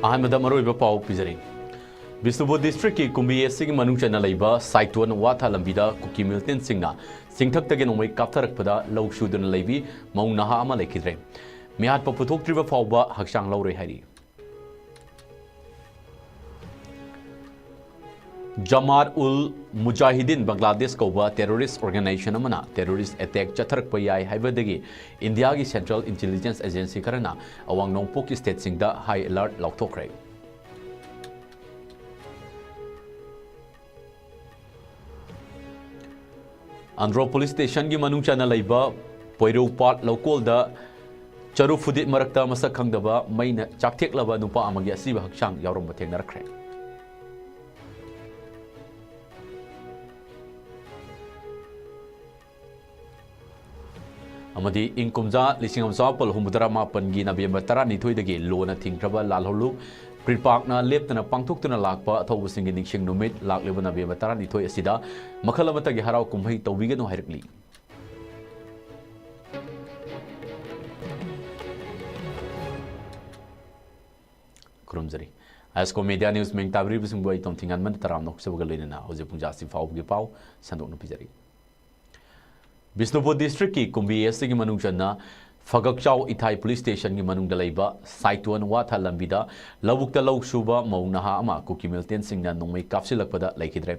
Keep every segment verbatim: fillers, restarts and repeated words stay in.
ꯑꯍꯥꯟꯕꯗ ꯃꯔꯨꯑꯣꯏꯕ ꯄꯥꯎ ꯄꯤꯖꯔꯤ꯫ ꯕꯤꯁꯅꯨꯄꯨꯔ ꯗꯤꯁꯇ꯭ꯔꯤꯛꯀꯤ ꯀꯨꯝꯕꯤ ꯑꯦꯁ ꯁꯤꯒꯤ ꯃꯅꯨꯡ ꯆꯟꯅ ꯂꯩꯕ ꯁꯥꯏꯇꯣꯟ ꯋꯥꯊꯥ ꯂꯝꯕꯤꯗ ꯀꯨꯀꯤ ꯃꯤꯂꯤꯇꯦꯟꯁꯤꯡꯅ ꯆꯤꯡꯊꯛꯇꯒꯤ ꯅꯣꯡꯃꯩ ꯀꯥꯞꯊꯔꯛꯄꯗ ꯂꯧ ꯁꯨꯗꯨꯅ ꯂꯩꯕꯤ ꯃꯧ ꯅꯍꯥ ꯑꯃ ꯂꯩꯈꯤꯗ꯭ꯔꯦ꯫ ꯃꯤꯍꯥꯠꯄ ꯄꯨꯊꯣꯛꯇ꯭ꯔꯤꯕ ꯐꯥꯎꯕ ꯍꯛꯆꯥꯡ ꯂꯧꯔꯣꯏ ꯍꯥꯏꯔꯤ꯫ ꯖꯃꯥꯠ ꯎꯜ ꯃꯨꯖꯥꯍꯤꯗꯤꯟ ꯕꯪꯒ꯭ꯂꯥꯗꯦꯁ ꯀꯧꯕ ꯇꯦꯔꯣꯔꯤꯁ ꯑꯣꯔꯒꯅꯥꯏꯖꯦꯁꯟ ꯑꯃꯅ ꯇꯦꯔꯣꯔꯤꯁ ꯑꯦꯇꯦꯛ ꯆꯠꯊꯔꯛꯄ ꯌꯥꯏ ꯍꯥꯏꯕꯗꯒꯤ ꯏꯟꯗꯤꯌꯥꯒꯤ ꯁꯦꯟꯇ꯭ꯔꯦꯜ ꯏꯟꯇꯦꯂꯤꯖꯦꯟꯁ ꯑꯦꯖꯦꯟꯁꯤ ꯈꯔꯅ ꯑꯋꯥꯡ ꯅꯣꯡꯄꯣꯛꯀꯤ ꯁ꯭ꯇꯦꯠꯁꯤꯡꯗ ꯍꯥꯏ ꯑꯦꯂꯔꯠ ꯂꯥꯎꯊꯣꯛꯈ꯭ꯔꯦ꯫ ꯑꯟꯗ꯭ꯔꯣ ꯄꯨꯂꯤꯁ ꯁ꯭ꯇꯦꯁꯟꯒꯤ ꯃꯅꯨꯡ ꯆꯟꯅ ꯂꯩꯕ ꯄꯣꯏꯔꯧ ꯄꯥꯠ ꯂꯧꯀꯣꯜꯗ ꯆꯔꯨ ꯐꯨꯗꯤꯠ ꯃꯔꯛꯇ ꯃꯁꯛ ꯈꯪꯗꯕ ꯃꯩꯅ ꯆꯥꯛꯊꯦꯛꯂꯕ ꯅꯨꯄꯥ ꯑꯃꯒꯤ ꯑꯁꯤꯕ ꯍꯛꯆꯥꯡ ꯌꯥꯎꯔꯝꯕ ꯊꯦꯡꯅꯔꯛꯈ꯭ꯔꯦ꯫ ꯑꯃꯗꯤ ꯏꯪ ꯀꯨꯝꯖꯥ ꯂꯤꯁꯤꯡ ꯑꯃ ꯆꯃꯥꯄꯜ ꯍꯨꯝꯐꯨꯇꯔꯥ ꯃꯥꯄꯟꯒꯤ ꯅꯕꯦꯝꯕꯔ ꯇꯔꯥꯅꯤꯊꯣꯏꯗꯒꯤ ꯂꯣꯅ ꯊꯤꯡꯈ꯭ꯔꯕ ꯂꯥꯜꯍꯧꯂꯨꯞ ꯀ꯭ꯔꯤꯄꯥꯛꯅ ꯂꯦꯞꯇꯅ ꯄꯥꯡꯊꯣꯛꯇꯨꯅ ꯂꯥꯛꯄ ꯑꯊꯧꯕꯁꯤꯡꯒꯤ ꯅꯤꯡꯁꯤꯡ ꯅꯨꯃꯤꯠ ꯂꯥꯛꯂꯤꯕ ꯅꯕꯦꯝꯕꯔ ꯇꯔꯥꯅꯤꯊꯣꯏ ꯑꯁꯤꯗ ꯃꯈꯜ ꯑꯃꯠꯇꯒꯤ ꯍꯔꯥꯎ ꯀꯨꯝꯍꯩ ꯇꯧꯕꯤꯒꯅꯨ ꯍꯥꯏꯔꯛꯂꯤ꯫ ꯈꯨꯔꯨꯝꯖꯔꯤ꯫ ꯑꯥꯏ ꯑꯦꯁ ꯀꯣ ꯃꯦꯗꯤꯌꯥ ꯅ꯭ꯌꯨꯁ ꯃꯤꯡ ꯇꯥꯕꯤꯔꯤꯕꯁꯤꯡꯕꯨ ꯑꯩ ꯇꯣꯝꯊꯤꯡꯉꯥꯟꯕꯅ ꯇꯔꯥꯝꯅ ꯑꯣꯛꯆꯕꯒ ꯂꯣꯏꯅꯅ ꯍꯧꯖꯤꯛ ꯄꯨꯡꯖꯥ ꯑꯁꯤ ꯐꯥꯎꯕꯒꯤ ꯄꯥꯎ ꯁꯟꯗꯣꯛꯅ ꯄꯤꯖꯔꯤ꯫ ꯕꯤꯁꯅꯨꯄꯨꯔ ꯗꯤꯁꯇ꯭ꯔꯤꯛꯀꯤ ꯀꯨꯝꯕꯤ ꯑꯦꯁ ꯁꯤꯒꯤ ꯃꯅꯨꯡ ꯆꯟꯅ ꯐꯒꯛꯆꯥꯎ ꯏꯊꯥꯏ ꯄꯨꯂꯤꯁ ꯁ꯭ꯇꯦꯁꯟꯒꯤ ꯃꯅꯨꯡꯗ ꯂꯩꯕ ꯁꯥꯏꯇꯣꯟ ꯋꯥꯊꯥ ꯂꯝꯕꯤꯗ ꯂꯧꯕꯨꯛꯇ ꯂꯧ ꯁꯨꯕ ꯃꯧ ꯅꯍꯥ ꯑꯃ ꯀꯨꯀꯤ ꯃꯤꯂꯤꯇꯦꯟꯁꯤꯡꯅ ꯅꯣꯡꯃꯩ ꯀꯥꯞꯁꯤꯜꯂꯛꯄꯗ ꯂꯩꯈꯤꯗ꯭ꯔꯦ꯫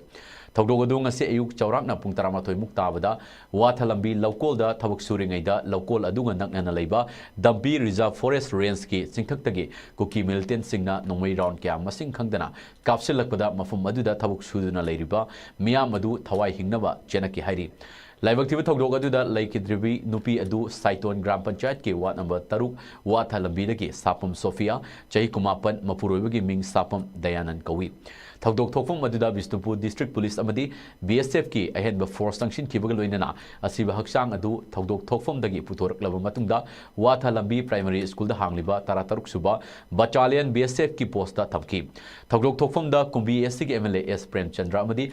ꯊꯧꯗꯣꯛ ꯑꯗꯨ ꯉꯁꯤ ꯑꯌꯨꯛ ꯆꯥꯎꯔꯥꯛꯅ ꯄꯨꯡ ꯇꯔꯥꯃꯥꯊꯣꯏ ꯃꯨꯛ ꯇꯥꯕꯗ ꯋꯥꯊꯥ ꯂꯝꯕꯤ ꯂꯧꯀꯣꯜꯗ ꯊꯕꯛ ꯁꯨꯔꯤꯉꯩꯗ ꯂꯧꯀꯣꯜ ꯑꯗꯨꯒ ꯅꯛꯅꯅ ꯂꯩꯕ ꯗꯝꯄꯤ ꯔꯤꯖꯥꯔꯚ ꯐꯣꯔꯦꯁ ꯔꯦꯟꯖꯀꯤ ꯆꯤꯡꯊꯛꯇꯒꯤ ꯀꯨꯀꯤ ꯃꯤꯂꯤꯇꯦꯟꯁꯤꯡꯅ ꯅꯣꯡꯃꯩ ꯔꯥꯎꯟ ꯀꯌꯥ ꯃꯁꯤꯡ ꯈꯪꯗꯅ ꯀꯥꯞꯁꯤꯜꯂꯛꯄꯗ ꯃꯐꯝ ꯑꯗꯨꯗ ꯊꯕꯛ ꯁꯨꯗꯨꯅ ꯂꯩꯔꯤꯕ ꯃꯤꯌꯥꯝ ꯑꯗꯨ ꯊꯋꯥꯏ ꯍꯤꯡꯅꯕ ꯆꯦꯟꯅꯈꯤ ꯍꯥꯏꯔꯤ꯫ ꯂꯥꯏꯕꯛ ꯊꯤꯕ ꯊꯧꯗꯣꯛ ꯑꯗꯨꯗ ꯂꯩꯈꯤꯗ꯭ꯔꯤꯕꯤ ꯅꯨꯄꯤ ꯑꯗꯨ ꯁꯥꯏꯇꯣꯟ ꯒ꯭ꯔꯥꯝ ꯄꯟꯆꯥꯌꯠꯀꯤ ꯋꯥꯔꯗ ꯅꯝꯕꯔ ꯇꯔꯨꯛ ꯋꯥꯊꯥ ꯂꯝꯕꯤꯗꯒꯤ ꯁꯥꯄꯝ ꯁꯣꯐꯤꯌꯥ, ꯆꯍꯤ ꯀꯨꯟꯃꯥꯄꯟ, ꯃꯄꯨꯔꯣꯏꯕꯒꯤ ꯃꯤꯡ ꯁꯥꯄꯝ ꯗꯌꯥꯅꯟ ꯀꯧꯏ꯫ ꯊꯧꯗꯣꯛ ꯊꯣꯛꯐꯝ ꯑꯗꯨꯗ ꯕꯤꯁꯅꯨꯄꯨꯔ ꯗꯤꯁꯇ꯭ꯔꯤꯛ ꯄꯨꯂꯤꯁ ꯑꯃꯗꯤ ꯕꯤ ꯑꯦꯁ ꯑꯦꯐꯀꯤ ꯑꯍꯦꯟꯕ ꯐꯣꯔꯁ ꯆꯪꯁꯤꯟꯈꯤꯕꯒ ꯂꯣꯏꯅꯅ ꯑꯁꯤꯕ ꯍꯛꯆꯥꯡ ꯑꯗꯨ ꯊꯧꯗꯣꯛ ꯊꯣꯛꯐꯝꯗꯒꯤ ꯄꯨꯊꯣꯔꯛꯂꯕ ꯃꯇꯨꯡꯗ ꯋꯥꯊꯥ ꯂꯝꯕꯤ ꯄ꯭ꯔꯥꯏꯃꯥꯔꯤ ꯁ꯭ꯀꯨꯜꯗ ꯍꯥꯡꯂꯤꯕ ꯇꯔꯥꯇꯔꯨꯛ ꯁꯨꯕ ꯕꯠꯇꯥꯂꯤꯌꯟ ꯕꯤ ꯑꯦꯁ ꯑꯦꯐꯀꯤ ꯄꯣꯁꯇ ꯊꯝꯈꯤ꯫ ꯊꯧꯗꯣꯛ ꯊꯣꯛꯐꯝꯗ ꯀꯨꯝꯕꯤ ꯑꯦꯁ ꯁꯤꯒꯤ M L A S Premchandra ꯑꯃꯗꯤ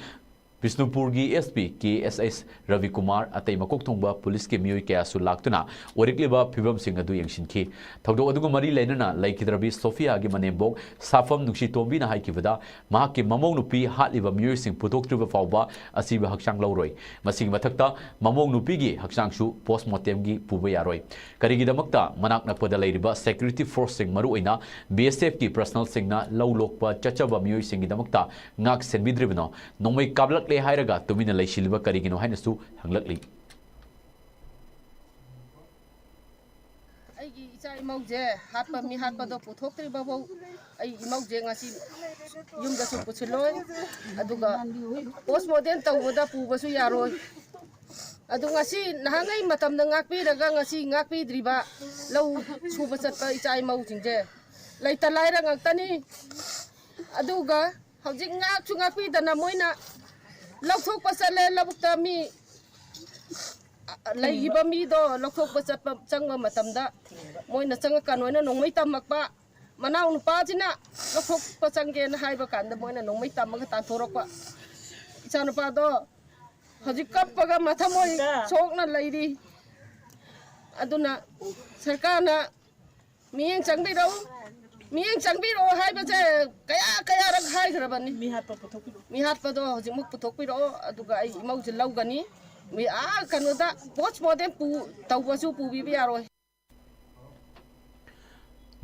ꯕꯤꯁꯅꯨꯄꯨꯔꯒꯤ SP ꯀꯦ ꯑꯦꯁ ꯑꯩꯆ ꯔꯕꯤꯀꯨꯃꯥꯔ, ꯑꯇꯩ ꯃꯀꯣꯛ ꯊꯣꯡꯕ ꯄꯨꯂꯤꯁꯀꯤ ꯃꯤꯑꯣꯏ ꯀꯌꯥꯁꯨ ꯂꯥꯛꯇꯨꯅ ꯑꯣꯏꯔꯛꯂꯤꯕ ꯐꯤꯕꯝꯁꯤꯡ ꯑꯗꯨ ꯌꯦꯡꯁꯤꯟꯈꯤ꯫ ꯊꯧꯗꯣꯛ ꯑꯗꯨꯒ ꯃꯔꯤ ꯂꯩꯅꯅ ꯂꯩꯈꯤꯗ꯭ꯔꯕꯤ ꯁꯣꯐꯤꯌꯥꯒꯤ ꯃꯅꯦꯝꯕꯣꯛ ꯁꯥꯐꯝ ꯅꯨꯡꯁꯤꯇꯣꯝꯕꯤꯅ ꯍꯥꯏꯈꯤꯕꯗ, ꯃꯍꯥꯛꯀꯤ ꯃꯃꯧ ꯅꯨꯄꯤ ꯍꯥꯠꯂꯤꯕ ꯃꯤꯑꯣꯏꯁꯤꯡ ꯄꯨꯊꯣꯛꯇ꯭ꯔꯤꯕ ꯐꯥꯎꯕ ꯑꯁꯤꯕ ꯍꯛꯆꯥꯡ ꯂꯧꯔꯣꯏ꯫ ꯃꯁꯤꯒꯤ ꯃꯊꯛꯇ ꯃꯃꯧ ꯅꯨꯄꯤꯒꯤ ꯍꯛꯆꯥꯡꯁꯨ ꯄꯣꯁꯃꯣꯔꯇꯦꯝꯒꯤ ꯄꯨꯕ ꯌꯥꯔꯣꯏ꯫ ꯀꯔꯤꯒꯤꯗꯃꯛꯇ ꯃꯅꯥꯛ ꯅꯛꯄꯗ ꯂꯩꯔꯤꯕ ꯁꯦꯀ꯭ꯌꯨꯔꯤꯇꯤ ꯐꯣꯔꯁꯁꯤꯡ, ꯃꯔꯨꯑꯣꯏꯅ ꯕꯤ ꯑꯦꯁ ꯑꯦꯐꯀꯤ ꯄꯔꯁꯅꯦꯜꯁꯤꯡꯅ ꯂꯧ ꯂꯣꯛꯄ ꯆꯠꯆꯕ ꯃꯤꯑꯣꯏꯁꯤꯡꯒꯤꯗꯃꯛꯇ ꯉꯥꯛ ꯁꯦꯟꯕꯤꯗ꯭ꯔꯤꯕꯅꯣ? ꯅꯣꯡꯃꯩ ꯀꯥꯞꯂꯛꯂꯦ ꯍꯥꯏꯔꯒ ꯇꯨꯃꯤꯟꯅ ꯂꯩꯁꯤꯜꯂꯤꯕ ꯀꯔꯤꯒꯤꯅꯣ ꯍꯥꯏꯅꯁꯨ ꯍꯪꯂꯛꯂꯤ꯫ ꯑꯩꯒꯤ ꯏꯆꯥ ꯏꯃꯧꯁꯦ ꯍꯥꯠꯄ, ꯃꯤ ꯍꯥꯠꯄꯗꯣ ꯄꯨꯊꯣꯛꯇ꯭ꯔꯤꯕꯐꯥꯎ ꯑꯩ ꯏꯃꯧꯁꯦ ꯉꯁꯤ ꯌꯨꯝꯗꯁꯨ ꯄꯨꯁꯤꯜꯂꯣꯏ, ꯑꯗꯨꯒ ꯄꯣꯁꯃꯣꯔꯇꯦꯝ ꯇꯧꯕꯗ ꯄꯨꯕꯁꯨ ꯌꯥꯔꯣꯏ꯫ ꯑꯗꯨ ꯉꯁꯤ ꯅꯍꯥꯟꯉꯩ ꯃꯇꯝꯗ ꯉꯥꯛꯄꯤꯔꯒ ꯉꯁꯤ ꯉꯥꯛꯄꯤꯗ꯭ꯔꯤꯕ ꯂꯧ ꯁꯨꯕ ꯆꯠꯄ ꯏꯆꯥ ꯏꯃꯧꯁꯤꯡꯁꯦ ꯂꯩꯇ ꯂꯥꯏꯔ ꯉꯥꯛꯇꯅꯤ꯫ ꯑꯗꯨꯒ ꯍꯧꯖꯤꯛ ꯉꯥꯛꯁꯨ ꯉꯥꯛꯄꯤꯗꯅ ꯃꯣꯏꯅ ꯂꯧꯊꯣꯛꯄ ꯆꯠꯂꯦ ꯂꯧꯕꯨꯛꯇ, ꯃꯤ ꯂꯩꯈꯤꯕ ꯃꯤꯗꯣ ꯂꯧꯊꯣꯛꯄ ꯆꯠꯄ, ꯆꯪꯕ ꯃꯇꯝꯗ ꯃꯣꯏꯅ ꯆꯪꯉꯛꯀꯅꯣꯅ ꯅꯣꯡꯃꯩ ꯇꯝꯃꯛꯄ꯫ ꯃꯅꯥꯎ ꯅꯨꯄꯥꯁꯤꯅ ꯂꯧꯊꯣꯛꯄ ꯆꯪꯒꯦꯅ ꯍꯥꯏꯕ ꯀꯥꯟꯗ ꯃꯣꯏꯅ ꯅꯣꯡꯃꯩ ꯇꯝꯃꯒ ꯇꯥꯟꯊꯣꯔꯛꯄ꯫ ꯏꯆꯥꯅꯨꯄꯥꯗꯣ ꯍꯧꯖꯤꯛ ꯀꯞꯄꯒ ꯃꯊꯃꯣꯏ ꯁꯣꯛꯅ ꯂꯩꯔꯤ꯫ ꯑꯗꯨꯅ ꯁꯔꯀꯥꯔꯅ ꯃꯤꯠꯌꯦꯡ ꯆꯪꯕꯤꯔꯛꯎ, ꯃꯤꯠꯌꯦꯡ ꯆꯪꯕꯤꯔꯛꯑꯣ ꯍꯥꯏꯕꯁꯦ ꯀꯌꯥ ꯀꯌꯥꯔꯛ ꯍꯥꯏꯈ꯭ꯔꯕꯅꯤ꯫ ꯃꯤ ꯍꯥꯠꯄ ꯄꯨꯊꯣꯛꯄꯤꯔꯛꯑꯣ꯫ ꯃꯤ ꯍꯥꯠꯄꯗꯣ ꯍꯧꯖꯤꯛꯃꯛ ꯄꯨꯊꯣꯛꯄꯤꯔꯛꯑꯣ, ꯑꯗꯨꯒ ꯑꯩ ꯏꯃꯧꯁꯦ ꯂꯧꯒꯅꯤ꯫ ꯃꯤ ꯑꯥ ꯀꯩꯅꯣꯗ ꯄꯣꯁꯃꯣꯔꯇꯦꯝ ꯄꯨ-, ꯇꯧꯕꯁꯨ ꯄꯨꯕꯤꯕ ꯌꯥꯔꯣꯏ꯫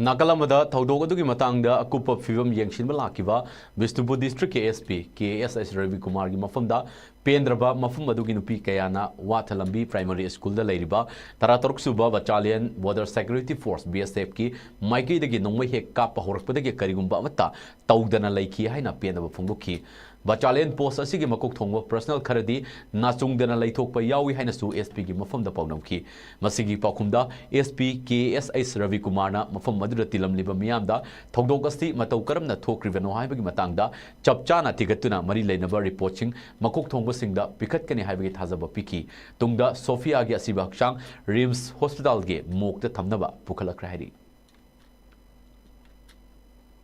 ꯅꯥꯀꯜ ꯑꯃꯗ ꯊꯧꯗꯣꯛ ꯑꯗꯨꯒꯤ ꯃꯇꯥꯡꯗ ꯑꯀꯨꯞꯄ ꯐꯤꯕꯝ ꯌꯦꯡꯁꯤꯟꯕ ꯂꯥꯛꯈꯤꯕ ꯕꯤꯁꯅꯨꯄꯨꯔ ꯗꯤꯁꯇ꯭ꯔꯤꯛꯀꯤ SP ꯀꯦ ꯑꯦꯁ ꯑꯩꯆ ꯔꯕꯤꯀꯨꯃꯥꯔꯒꯤ ꯃꯐꯝꯗ ꯄꯦꯟꯗ꯭ꯔꯕ ꯃꯐꯝ ꯑꯗꯨꯒꯤ ꯅꯨꯄꯤ ꯀꯌꯥꯅ ꯋꯥꯊ ꯂꯝꯕꯤ ꯄ꯭ꯔꯥꯏꯃꯔꯤ ꯁ꯭ꯀꯨꯜꯗ ꯂꯩꯔꯤꯕ ꯇꯔꯥꯇꯔꯨꯛ ꯁꯨꯕ battalion border security force, B ꯑꯦꯁ ꯑꯦꯐꯀꯤ ꯃꯥꯏꯀꯩꯗꯒꯤ ꯅꯣꯡꯃꯩ ꯍꯦꯛ ꯀꯥꯞꯄ ꯍꯧꯔꯛꯄꯗꯒꯤ ꯀꯔꯤꯒꯨꯝꯕ ꯑꯃꯠꯇ ꯇꯧꯗꯅ ꯂꯩꯈꯤ ꯍꯥꯏꯅ ꯄꯦꯟꯗꯕ ꯐꯣꯡꯗꯣꯛꯈꯤ꯫ ꯕꯠꯇꯥꯂꯤꯌꯟ ꯄꯣꯁ ꯑꯁꯤꯒꯤ ꯃꯀꯣꯛ ꯊꯣꯡꯕ ꯄꯔꯁꯅꯦꯜ ꯈꯔꯗꯤ ꯅꯥꯆꯨꯡꯗꯅ ꯂꯩꯊꯣꯛꯄ ꯌꯥꯎꯏ ꯍꯥꯏꯅꯁꯨ SP ꯒꯤ ꯃꯐꯝꯗ ꯄꯥꯎꯗꯝꯈꯤ꯫ ꯃꯁꯤꯒꯤ ꯄꯥꯎꯈꯨꯝꯗ SP ꯀꯦ ꯑꯦꯁ ꯑꯩꯆ ꯔꯕꯤꯀꯨꯃꯥꯔꯅ ꯃꯐꯝ ꯑꯗꯨꯗ ꯇꯤꯜꯂꯝꯂꯤꯕ ꯃꯤꯌꯥꯝꯗ ꯊꯧꯗꯣꯛ ꯑꯁꯤ ꯃꯇꯧ ꯀꯔꯝꯅ ꯊꯣꯛꯈ꯭ꯔꯤꯕꯅꯣ ꯍꯥꯏꯕꯒꯤ ꯃꯇꯥꯡꯗ ꯆꯞ ꯆꯥꯅ ꯊꯤꯒꯠꯇꯨꯅ ꯃꯔꯤ ꯂꯩꯅꯕ ꯔꯤꯄꯣꯔꯠꯁꯤꯡ ꯃꯀꯣꯛ ꯊꯣꯡꯕꯁꯤꯡꯗ ꯄꯤꯈꯠꯀꯅꯤ ꯍꯥꯏꯕꯒꯤ ꯊꯥꯖꯕ ꯄꯤꯈꯤ꯫ ꯇꯨꯡꯗ ꯁꯣꯐꯤꯌꯥꯒꯤ ꯑꯁꯤꯕ ꯍꯛꯆꯥꯡ ꯔꯤꯝꯁ ꯍꯣꯁꯄꯤꯇꯥꯜꯒꯤ ꯃꯣꯔꯒꯇ ꯊꯝꯅꯕ ꯄꯨꯈꯠꯂꯛꯈ꯭ꯔꯦ ꯍꯥꯏꯔꯤ꯫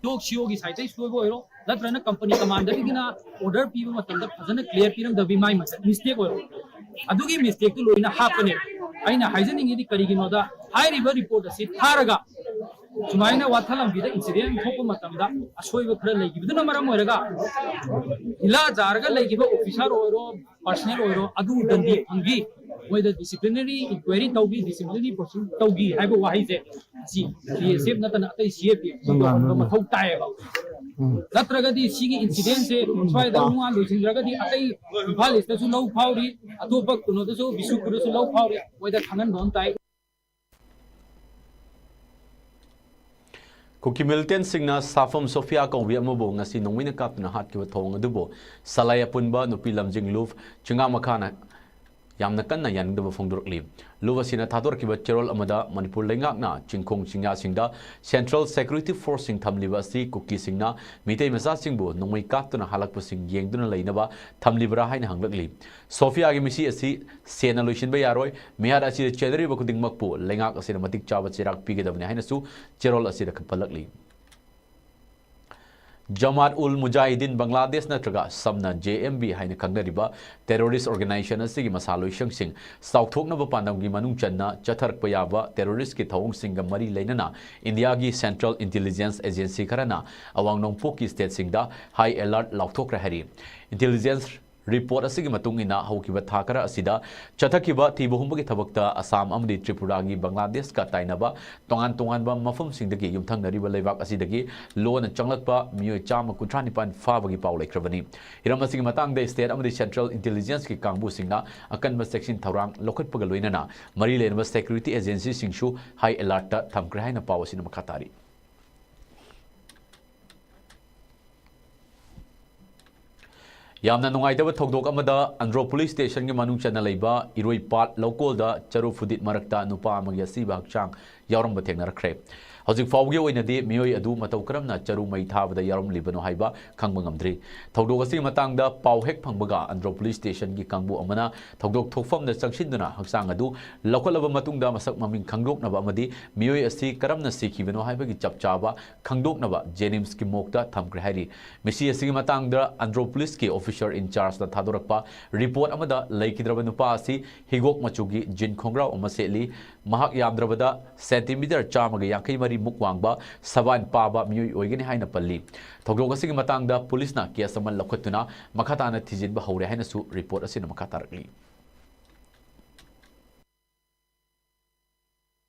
ꯂꯣꯛ ꯁꯤꯑꯣꯒꯤ ꯁꯥꯏꯠꯇꯩ ꯁꯣꯏꯕ ꯑꯣꯏꯔꯣ, ꯅꯠꯇ꯭ꯔꯒꯅ ꯀꯝꯄꯅꯤ ꯀꯃꯥꯟꯗꯔꯒꯤꯅ ꯑꯣꯔꯗꯔ ꯄꯤꯕ ꯃꯇꯝꯗ ꯐꯖꯅ ꯀ꯭ꯂꯤꯌꯥꯔ ꯄꯤꯔꯝꯗꯕꯤ ꯃꯥꯏ ꯃꯤꯁꯇꯦꯛ ꯑꯣꯏꯔꯣ꯫ ꯑꯗꯨꯒꯤ ꯃꯤꯁꯇꯦꯛꯇꯨ ꯂꯣꯏꯅ ꯍꯥꯞꯄꯅꯦ꯫ ꯑꯩꯅ ꯍꯥꯏꯖꯅꯤꯡꯉꯤꯗꯤ ꯀꯔꯤꯒꯤꯅꯣꯗ, ꯍꯥꯏꯔꯤꯕ ꯔꯤꯄꯣꯔꯠ ꯑꯁꯤ ꯊꯥꯔꯒ ꯁꯨꯃꯥꯏꯅ ꯋꯥꯊ ꯂꯝꯕꯤꯗ ꯏꯟꯁꯤꯗꯦꯟ ꯊꯣꯛꯄ ꯃꯇꯝꯗ ꯑꯁꯣꯏꯕ ꯈꯔ ꯂꯩꯈꯤꯕꯗꯨꯅ ꯃꯔꯝ ꯑꯣꯏꯔꯒ ꯍꯤꯂꯥ ꯖꯥꯔꯒ ꯂꯩꯈꯤꯕ ꯑꯣꯐꯤꯁꯥꯔ ꯑꯣꯏꯔꯣ, ꯄꯔꯁꯅꯦꯜ ꯑꯣꯏꯔꯣ, ꯑꯗꯨ ꯗꯟꯗꯤ ꯐꯪꯈꯤ, ꯃꯣꯏꯗ ꯗꯤꯁꯤꯄ꯭ꯂꯤꯅꯔꯤ ꯏꯟꯀ꯭ꯋꯥꯏꯔꯤ ꯇꯧꯈꯤ, ꯗꯤꯁꯤꯄ꯭ꯂꯤꯅꯔꯤ ꯄ꯭ꯔꯣꯁꯤꯡ ꯇꯧꯈꯤ ꯍꯥꯏꯕ ꯋꯥꯍꯩꯁꯦ ꯑꯁꯤ ꯕꯤ ꯑꯦꯁ ꯑꯦꯐ ꯅꯠꯇꯅ ꯑꯇꯩ ꯁꯤ ꯑꯦ ꯄꯤ ꯇꯧꯍꯟꯕ ꯃꯊꯧ ꯇꯥꯏꯌꯦꯕ꯫ ꯅꯠꯇ꯭ꯔꯒꯗꯤ ꯁꯤꯒꯤ ꯏꯟꯁꯤꯗꯦꯟꯁꯦ ꯁ꯭ꯋꯥꯏꯗ ꯅꯨꯡꯉꯥ ꯂꯣꯏꯁꯤꯟꯈ꯭ꯔꯒꯗꯤ ꯑꯇꯩ ꯏꯝꯐꯥꯜ ꯏꯁꯇꯁꯨ ꯂꯧ ꯐꯥꯎꯔꯤ, ꯑꯇꯣꯞꯄ ꯀꯩꯅꯣꯗꯁꯨ ꯕꯤꯁꯅꯨꯄꯨꯔꯗꯁꯨ ꯂꯧ ꯐꯥꯎꯔꯤ, ꯃꯣꯏꯗ ꯈꯪꯍꯟꯕ ꯑꯃ ꯇꯥꯏ꯫ ꯀꯨꯀꯤ ꯃꯤꯂꯤꯇꯦꯟꯁꯤꯡꯅ ꯁꯥꯐꯝ ꯁꯣꯐꯤꯌꯥ ꯀꯧꯕꯤ ꯑꯃꯕꯨ ꯉꯁꯤ ꯅꯣꯡꯃꯩꯅ ꯀꯥꯞꯇꯨꯅ ꯍꯥꯠꯈꯤꯕ ꯊꯧꯑꯣꯡ ꯑꯗꯨꯕꯨ ꯁꯂꯥꯏ ꯑꯄꯨꯟꯕ ꯅꯨꯄꯤ ꯂꯝꯖꯤꯡ ꯂꯨꯞ ꯆꯤꯡꯉꯥ ꯃꯈꯥꯅ ꯌꯥꯝꯅ ꯀꯟꯅ ꯌꯥꯅꯤꯡꯗꯕ ꯐꯣꯡꯗꯣꯔꯛꯂꯤ꯫ ꯂꯨꯞ ꯑꯁꯤꯅ ꯊꯥꯗꯣꯔꯛꯈꯤꯕ ꯆꯦꯔꯣꯜ ꯑꯃꯗ ꯃꯅꯤꯄꯨꯔ ꯂꯩꯉꯥꯛꯅ ꯆꯤꯡꯈꯣꯡ ꯆꯤꯡꯌꯥꯁꯤꯡꯗ ꯁꯦꯟꯇ꯭ꯔꯦꯜ ꯁꯦꯀ꯭ꯌꯨꯔꯤꯇꯤ ꯐꯣꯔꯁꯁꯤꯡ ꯊꯝꯂꯤꯕ ꯑꯁꯤ ꯀꯨꯀꯤꯁꯤꯡꯅ ꯃꯤꯇꯩ ꯃꯆꯥꯁꯤꯡꯕꯨ ꯅꯣꯡꯃꯩ ꯀꯥꯞꯇꯨꯅ ꯍꯥꯠꯂꯛꯄꯁꯤꯡ ꯌꯦꯡꯗꯨꯅ ꯂꯩꯅꯕ ꯊꯝꯂꯤꯕ꯭ꯔꯥ ꯍꯥꯏꯅ ꯍꯪꯂꯛꯂꯤ꯫ ꯁꯣꯐꯤꯌꯥꯒꯤ ꯃꯤꯁꯤ ꯑꯁꯤ ꯁꯦꯟꯅ ꯂꯣꯏꯁꯤꯟꯕ ꯌꯥꯔꯣꯏ꯫ ꯃꯤꯍꯥꯠ ꯑꯁꯤꯗ ꯆꯦꯟꯅꯔꯤꯕ ꯈꯨꯗꯤꯡꯃꯛꯄꯨ ꯂꯩꯉꯥꯛ ꯑꯁꯤꯅ ꯃꯇꯤꯛ ꯆꯥꯕ ꯆꯩꯔꯥꯛ ꯄꯤꯒꯗꯕꯅꯤ ꯍꯥꯏꯅꯁꯨ ꯆꯦꯔꯣꯜ ꯑꯁꯤꯗ ꯈꯟꯄꯜꯂꯛꯂꯤ꯫ ꯖꯃꯥꯠ ꯎꯜ ꯃꯨꯖꯥꯍꯤꯗꯤꯟ ꯕꯪꯒ꯭ꯂꯥꯗꯦꯁ ꯅꯠꯇ꯭ꯔꯒ ꯁꯝꯅ ꯖꯦ ꯑꯦꯝ ꯕꯤ ꯍꯥꯏꯅ ꯈꯪꯅꯔꯤꯕ ꯇꯦꯔꯣꯔꯤꯁ ꯑꯣꯔꯒꯅꯥꯏꯖꯦꯁꯟ ꯑꯁꯤꯒꯤ ꯃꯁꯥ ꯂꯣꯏꯁꯪꯁꯤꯡ ꯆꯥꯎꯊꯣꯛꯅꯕ ꯄꯥꯟꯗꯝꯒꯤ ꯃꯅꯨꯡ ꯆꯟꯅ ꯆꯠꯊꯔꯛꯄ ꯌꯥꯕ ꯇꯦꯔꯣꯔꯤꯁꯀꯤ ꯊꯧꯑꯣꯡꯁꯤꯡꯒ ꯃꯔꯤ ꯂꯩꯅꯅ ꯏꯟꯗꯤꯌꯥꯒꯤ ꯁꯦꯟꯇ꯭ꯔꯦꯜ ꯏꯟꯇꯦꯂꯤꯖꯦꯟꯁ ꯑꯦꯖꯦꯟꯁꯤ ꯈꯔꯅ ꯑꯋꯥꯡ ꯅꯣꯡꯄꯣꯛꯀꯤ ꯁ꯭ꯇꯦꯠꯁꯤꯡꯗ ꯍꯥꯏ ꯑꯦꯂꯔꯠ ꯂꯥꯎꯊꯣꯛꯈ꯭ꯔꯦ ꯍꯥꯏꯔꯤ꯫ ꯏꯟꯇꯦꯂꯤꯖꯦꯟꯁ ꯔꯤꯄꯣꯔꯠ ꯑꯁꯤꯒꯤ ꯃꯇꯨꯡ ꯏꯟꯅ ꯍꯧꯈꯤꯕ ꯊꯥ ꯈꯔ ꯑꯁꯤꯗ ꯆꯠꯊꯈꯤꯕ ꯊꯤꯕ ꯍꯨꯝꯕꯒꯤ ꯊꯕꯛꯇ ꯑꯁꯥꯝ ꯑꯃꯗꯤ ꯇ꯭ꯔꯤꯄꯨꯔꯥꯒꯤ ꯕꯪꯒ꯭ꯂꯥꯗꯦꯁꯀ ꯇꯥꯏꯅꯕ ꯇꯣꯉꯥꯟ ꯇꯣꯉꯥꯟꯕ ꯃꯐꯝꯁꯤꯡꯗꯒꯤ ꯌꯨꯝꯊꯪꯅꯔꯤꯕ ꯂꯩꯕꯥꯛ ꯑꯁꯤꯗꯒꯤ ꯂꯣꯟꯅ ꯆꯪꯂꯛꯄ ꯃꯤꯑꯣꯏ ꯆꯥꯝꯃ ꯀꯨꯟꯊ꯭ꯔꯥ ꯅꯤꯄꯥꯟ ꯐꯥꯕꯒꯤ ꯄꯥꯎ ꯂꯩꯈ꯭ꯔꯕꯅꯤ꯫ ꯍꯤꯔꯝ ꯑꯁꯤꯒꯤ ꯃꯇꯥꯡꯗ ꯁ꯭ꯇꯦꯠ ꯑꯃꯗꯤ ꯁꯦꯟꯇ꯭ꯔꯦꯜ ꯏꯟꯇꯦꯂꯤꯖꯦꯟꯁꯀꯤ ꯀꯥꯡꯕꯨꯁꯤꯡꯅ ꯑꯀꯟꯕ ꯆꯦꯛꯁꯤꯟ ꯊꯧꯔꯥꯡ ꯂꯧꯈꯠꯄꯒ ꯂꯣꯏꯅꯅ ꯃꯔꯤ ꯂꯩꯅꯕ ꯁꯦꯀ꯭ꯌꯨꯔꯤꯇꯤ ꯑꯦꯖꯦꯟꯁꯤꯁꯤꯡꯁꯨ ꯍꯥꯏ ꯑꯦꯂꯔꯠꯇ ꯊꯝꯈ꯭ꯔꯦ ꯍꯥꯏꯅ ꯄꯥꯎ ꯑꯁꯤꯅ ꯃꯈꯥ ꯇꯥꯔꯤ꯫ ꯌꯥꯝꯅ ꯅꯨꯡꯉꯥꯏꯇꯕ ꯊꯧꯗꯣꯛ ꯑꯃꯗ ꯑꯟꯗ꯭ꯔꯣ ꯄꯨꯂꯤꯁ ꯁ꯭ꯇꯦꯁꯟꯒꯤ ꯃꯅꯨꯡ ꯆꯟꯅ ꯂꯩꯕ ꯏꯔꯣꯏꯄꯥꯠ ꯂꯧꯀꯣꯜꯗ ꯆꯔꯨ ꯐꯨꯗꯤꯠ ꯃꯔꯛꯇ ꯅꯨꯄꯥ ꯑꯃꯒꯤ ꯑꯁꯤꯕ ꯍꯛꯆꯥꯡ ꯌꯥꯎꯔꯝꯕ ꯊꯦꯡꯅꯔꯛꯈ꯭ꯔꯦ꯫ ꯍꯧꯖꯤꯛ ꯐꯥꯎꯕꯒꯤ ꯑꯣꯏꯅꯗꯤ ꯃꯤꯑꯣꯏ ꯑꯗꯨ ꯃꯇꯧ ꯀꯔꯝꯅ ꯆꯔꯨ ꯃꯩ ꯊꯥꯕꯗ ꯌꯥꯎꯔꯝꯂꯤꯕꯅꯣ ꯍꯥꯏꯕ ꯈꯪꯕ ꯉꯝꯗ꯭ꯔꯤ꯫ ꯊꯧꯗꯣꯛ ꯑꯁꯤꯒꯤ ꯃꯇꯥꯡꯗ ꯄꯥꯎ ꯍꯦꯛ ꯐꯪꯕꯒ ꯑꯟꯗ꯭ꯔꯣ ꯄꯨꯂꯤꯁ ꯁ꯭ꯇꯦꯁꯟꯒꯤ ꯀꯥꯡꯕꯨ ꯑꯃꯅ ꯊꯧꯗꯣꯛ ꯊꯣꯛꯐꯝꯗ ꯆꯪꯁꯤꯟꯗꯨꯅ ꯍꯛꯆꯥꯡ ꯑꯗꯨ ꯂꯧꯈꯠꯂꯕ ꯃꯇꯨꯡꯗ ꯃꯁꯛ ꯃꯃꯤꯡ ꯈꯪꯗꯣꯛꯅꯕ ꯑꯃꯗꯤ ꯃꯤꯑꯣꯏ ꯑꯁꯤ ꯀꯔꯝꯅ ꯁꯤꯈꯤꯕꯅꯣ ꯍꯥꯏꯕꯒꯤ ꯆꯞ ꯆꯥꯕ ꯈꯪꯗꯣꯛꯅꯕ ꯖꯦꯅꯤꯝꯁꯀꯤ ꯃꯣꯔꯒꯇ ꯊꯝꯈ꯭ꯔꯦ ꯍꯥꯏꯔꯤ꯫ ꯃꯤꯁꯤ ꯑꯁꯤꯒꯤ ꯃꯇꯥꯡꯗ ꯑꯟꯗ꯭ꯔꯣ ꯄꯨꯂꯤꯁꯀꯤ ꯑꯣꯐꯤꯁꯔ ꯏꯟꯆꯥꯔꯖꯅ ꯊꯥꯗꯣꯔꯛꯄ ꯔꯤꯄꯣꯔꯠ ꯑꯃꯗ ꯂꯩꯈꯤꯗ꯭ꯔꯕ ꯅꯨꯄꯥ ꯑꯁꯤ ꯍꯤꯒꯣꯛ ꯃꯆꯨꯒꯤ ꯖꯤꯟ ꯈꯣꯡꯒ꯭ꯔꯥꯎ ꯑꯃ ꯁꯦꯠꯂꯤ꯫ ꯃꯍꯥꯛ ꯌꯥꯝꯗ꯭ꯔꯕꯗ ꯁꯦꯟꯇꯤꯃꯤꯇꯔ ꯆꯥꯝꯃꯒ ꯌꯥꯡꯈꯩ ꯃꯔꯤ ꯃꯨꯛ ꯋꯥꯡꯕ ꯁꯕꯥꯟ ꯄꯥꯕ ꯃꯤꯑꯣꯏ ꯑꯣꯏꯒꯅꯤ ꯍꯥꯏꯅ ꯄꯜꯂꯤ꯫ ꯊꯧꯗꯣꯛ ꯑꯁꯤꯒꯤ ꯃꯇꯥꯡꯗ ꯄꯨꯂꯤꯁꯅ ꯀꯦꯁ ꯑꯃ ꯂꯧꯈꯠꯇꯨꯅ ꯃꯈꯥ ꯇꯥꯅ ꯊꯤꯖꯤꯟꯕ ꯍꯧꯔꯦ ꯍꯥꯏꯅꯁꯨ ꯔꯤꯄꯣꯔꯠ ꯑꯁꯤꯅ ꯃꯈꯥ ꯇꯥꯔꯛꯂꯤ꯫